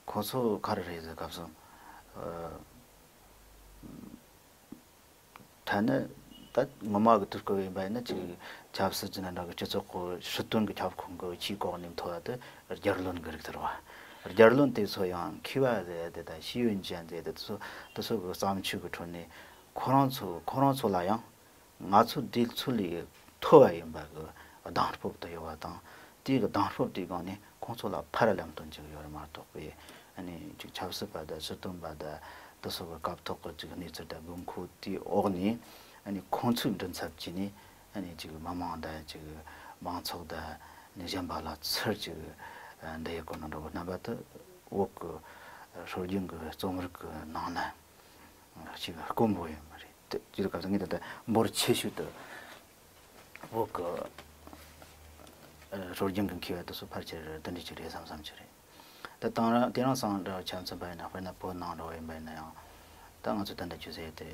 ཁོ་ཚོ་ག་རེ་རེད་ཟེར་སྐབས་སུ། ཨ། ཐ་ན་ད་ངོ་མ་གི་དུས་སྐབས་ཡིན་པ་ཡིན་ན་ཅིག་ཆབ་སྲིད་ཀྱི་ནང་འདྲ་གི་སྤྱི་ཚོགས་ཀྱི་སྲིད་དོན་གྱི་ཁྱབ་ཁོངས་ཀྱི་ཆེས་གོང་ནས་མཐོ་བ་དེ་རྒྱལ་བློན་གྱི་རིགས་དེ་རེད་བ། རྒྱལ་བློན་དེ་ཚོ་ཡང་མཁས་པ་ཟེར་ཡ་དེ་དང་ཤེས་ཡོན་ཅན་ཟེར་ཡ་དེ་ཚོ་དེ་ཚོ་གི་བརྩམས་ཆོས་ཀྱི་ཁྲོད་ནས་ཁོ་རང་ཚོ་ཁོ་རང་ཚོ་ལ་ཡང་ང་ཚོ་དེ་ཚོ་ལས་མཐོ་བ་ཡིན་པ་གི་གདེང་སྤོབས་དེ་ཡོད་པ་དང་། དེའི་གདེང་སྤོབས་དེའི་སྒང་ནས་ཁོང་ཚོ་ལ་ཕར་ལམ་སྟོན་བྱེད་ཀྱི་ཡོད་རེད་མ་གཏོགས་པའི། ཨ་ནི་ཅིག་ཆབ་སྲིད་པ་དང་སྲིད་དོན་པ་དང་དེ་ཚོ་གི་སྐབས་ཐོག་གི་ཅིག་གནས་ཚུལ་དང་དགོས་མཁོ་དེའི་འོག་ནས། ཨ་ནི་ཁོང་ཚོའི་མགྲིན་ཚབ་བྱས་ནས། ཨ་ནི་ཅིག་མི་མང་དང་ཅིག་མང་ཚོགས་དང་ནི་གཞན་པ་ལ་ཚུར་ཅིག་འདི་ཡི་སྐོར་ནང་འགྲོ་བའི་རྣམ་པ་དེ་བོད་ཀྱི་སྲོལ་རྒྱུན་གྱི་རྩོམ་རིག་གི་ནང་ན་ཅིག་དཀོན་པོ་ཡོད་མ་རེད། དེ་ཅི་ལ་སྐབས་སུ་ངས་ད་ལྟ་འབོར་ཆེ་ཤོས་དེ་བོད་ཀྱི་ཨ་སྲོལ་རྒྱུན་གྱི་མཁས་པ་དེ་ཚོ་ཕལ་ཆེར་དེ་འདྲ་ཅིག་རེད་བསམ་བསམ་ཅིག་རེད། ད་དེང་རབས་དེང་རབས་སང་འདྲ་ཆ་མཚོན་པ་ཡིན་ན། དཔེར་ན་བོད་ནང་འགྲོ་བ་ཡིན་པ་ཡིན་ན་ཡང་། ད་ང་ཚོ་ད་ལྟ་ཆུ་ཚོད་དེ་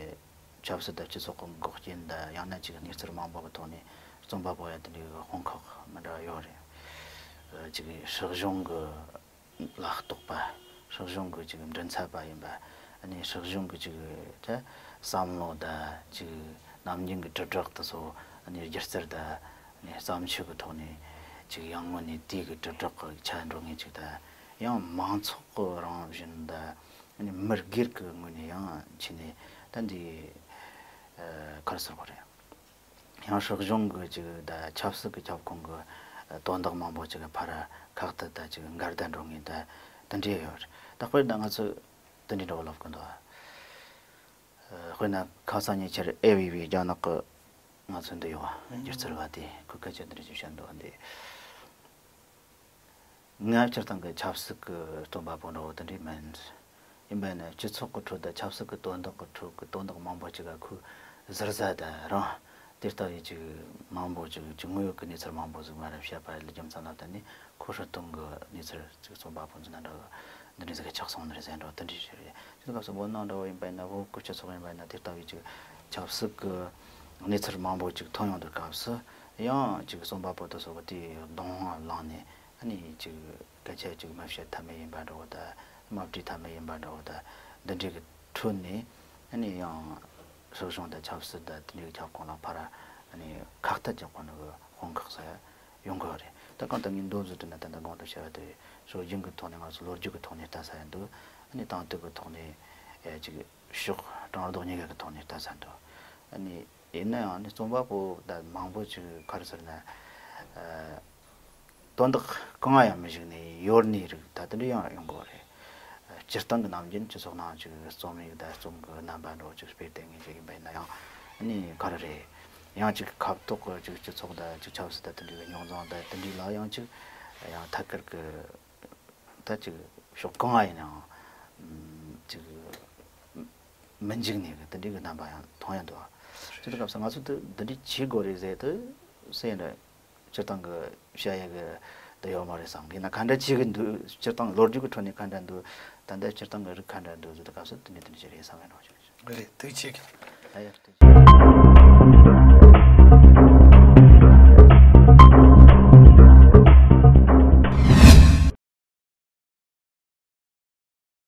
ཆབ་སྲིད་དང་སྤྱི་ཚོགས་ཀྱི་འགོག་རྐྱེན་དང་། ཡང་ན་ཅིག་གནས་ཚུལ་མང་པོ་གི་ཐོག་ནས་རྩོམ་པ་པོ་ཡ་དེ་འདྲའི་དཔུང་ཁག་མི་འདྲ་ཡོད་རེད། ཅིག་སྲིད་གཞུང་གི་ལ་གཏོགས་པ། སྲིད་གཞུང་གི་ཅིག་མགྲིན་ཚབ་པ་ཡིན་པ། ཨ་ནི་སྲིད་གཞུང་གི་ཅིག་ད་བསམ་བློ་དང་ཅིག་ནམ་རྒྱུན་གྱི་དྲིལ་བསྒྲགས་དེ་ཚོ། ཨ་ནི་སྒྱུ་རྩལ་དང་ཨ་ནི་བརྩམས་ཆོས་ཀྱི་ཐོག་ནས་ཅིག་ཡང་སྔོན་ནས་དེའི་གི་དྲིལ་བསྒྲགས་ཀྱི་ཆ་འགྲོ་མཁན་ཅིག་དང་། ཡང་མང་ཚོགས་ཀྱི་རང་བཞིན་དང་མི་སྒེར་གྱི་ངོས་ནས་ཡང་ཕྱིན་ནས་ད་འདི་ག་རེ་ཟེར་དགོས་རེད། ཡང་སྲིད་གཞུང་གི་ཅིག་ད་ཆབ་སྲིད་ཀྱི་ཁྱབ་ཁོངས་ཀྱི་དོན་དག་མང་པོ་ཅིག་གི་ཕར་ཁག་ཏུ་ད་ཅིག་འགལ་ཟླ་འགྲོ་ངེས་ད་དེ་འདྲས་ཡོད་རེད། ད་དཔེར་ན་ང་ཚོས་དེ་འདྲས་འདྲ་བོ་ལབ་གི་འདུག་དཔེར་ན་ཁ་སང་ཉེ་ཆར་ཨེ་བྷི་བྷི་རྒྱ་ནག་གི་ང་ཚོ་འདི་ཡོད་བ་སྒྱུ་རྩལ་བ་དེ་ཁོས་སྐད་ཆ་འདི་འདྲ་ཅིག་བཤད་འདུག་འདི། ང་སྤྱིར་བཏང་གི་ཆབ་སྲིད་ཀྱི་རྩོམ་པ་པོ་འདྲ་བོ་དེ་འདྲས་མིན། ཡིན་པ་ཡིན་ན་སྤྱི་ཚོགས་ཀྱི་ཁྲོད་དུ་ཆབ་སྲིད་ཀྱི་དོན་དག་གི་ཁྲོད་ཀྱི་དོན་དག་མང་པོ་ཅིག་ག་ཁོས་ཟུར་ཟ་དང་རང་དེ་ལྟ་བུའི་ཅིག་མང་པོ་ཅིག་ཅིག་དངོས་ཡོད་ཀྱི་གནས་ཚུལ་མང་པོ་ཟིག་མ་རབས་བཤད་པ་ལ་རྒྱུ་མཚན་ལ་བརྟེན་ནས་ཁོ་སྲིད་དོན་གྱི་གནས་ཚུལ་ཅིག་རྩོམ་པ་པོ་འཛིན་ན་འདྲ་བོ་འདི་འདྲས་ཟིག་གི་ཆགས་སོང་ནི་རེད་ཟེར་འདྲ་བོ་དེ་འདྲས་བཤད་རེད། སྤྱི་ཚོགས་སུ་བོད་ནང་འདྲ་བོ་ཡིན་པ་ཡིན་ན་བོད་ཀྱི་སྤྱི་ཚོགས་ཡིན་པ་ཡིན་ན་དེ་ལྟ་བུའི་ཅིག་ཆབ་སྲིད་ཀྱི་གནས་ཚུལ་མང་པོ་ཅིག་ཐོན་ཡོང་དུས་སྐབས་སུ་ཡང་ཅིག་རྩོམ་པ་པོ་དེ་ཚོ་གི་དེའི་གདོང་ལ་ལངས་ནས། ཨ་ནི་ཅིག་སྐད་ཆ་ཅིག་མ་བཤད་ཐབས་མེད་ཡིན་པ་འདྲ་བོ་དང་མ་འདྲི་ཐབས་མེད་ཡིན་པ་འདྲ་བོ་དང་འདི་འདྲའི་གི་ཁྲོད་ནས། ཨ་ནི་ཡང་སྲིད་གཞུང་དང་ཆབ་སྲིད་དང་དེ་འདྲའི་གི་ཁྱབ་ཁོངས་ལ་ཕར་ཨ་ནི་ཁག་ཐེག་རྒྱག་གོ་ནི་གི་དཔུང་ཁག་ས་ཡོང་གི་རེད། ད་གང་ལྟར་ངས་མདོ་ཟུར་དུ་ན་ད་ལྟ་གོང་དུ་བཤད་པ་དེ་སྲོལ་རྒྱུན་གི་ཐོག་ནས་ང་ཚོ་ལོ་རྒྱུས་གི་ཐོག་ནས་ལྟ་ས་ཡིན་འདུག་ཨ་ནི་དེང་དུས་གི་ཐོག་ནས་ཨེ་ཅིག་ཕྱོགས་གྲངས་ལྡོག་གཉིས་ཀ་གི་ཐོག་ནས་ལྟ་ས་འདུག་ཨ་ནི། ཡིན་ན་ཡང་ནི་རྩོམ་པ་པོ་ད་མང་པོ་ཅིག་ག་རེ་ཟེར་ན། ཨ། དོན་དག་གང་ཡང་མི་ཞིག་ནས་ཡོད་ནི་རིགས་ད་དེ་འདྲ་ཡང་ཡོང་གི་རེད། སྤྱིར་བཏང་གི་ནམ་རྒྱུན་སྤྱི་ཚོགས་ནང་ཅིག་རྩོམ་ཡིག་དང་རྩོམ་གི་རྣམ་པ་འདྲ་བོ་ཅིག་སྤེལ་ཏེ་ངེས་ཅིག་ཡིན་པ་ཡིན་ན་ཡང་ནི་ག་རེ་རེད། ཡང་ཅིག་ཁ་ཐོག་གི་ཅིག་སྤྱི་ཚོགས་དང་ཅིག་ཆབ་སྲིད་དང་དེ་འདྲའི་རྙོག་འཛིང་དང་དེ་འདྲའི་ལ་ཡང་ཅིག་ཡང་ཐད་ཀར་གི་ད་ཅིག་ཕྱོགས་གང་ཡིན་ནའང་ཅིག་མི་འཇིགས་ནས་གི་དེ་འདྲའི་གི་རྣམ་པ་ཡང་མཐོང་ཡ་འདུག་དེ་དུས་སྐབས་སུ་ང་ཚོ་དེ་འདི་འདྲའི་བྱེད་དགོས་རེད་ཟེར་དུས་སེ་ཡིན་རེད། སྤྱིར་བཏང་གི་བཤད་ཡ་གི་དེ་ཡོད་མ་རེད་བསམ་གི་ཡིན་ན་ག་འདྲ་བྱེད་གི་འདུག་སྤྱིར་བཏང་ལོ་རྒྱུས་གི་ཁྲོད་ནས་ག་འདྲ་འདུག་ད་ལྟ་སྤྱིར་བཏང་གི་རིགས་ག་འདྲ་འདུག་ཟེར་དུས་སྐབས་སུ་དེ་འདྲའི་དེ་འདྲ་ཞིག་རེད་བསམ་ཡ་འདྲ་བོ་ཞིག་རེད། ཐུགས་རྗེ་ཆེ། ཨ་ཡ་ཐུགས་རྗེ་ཆེ།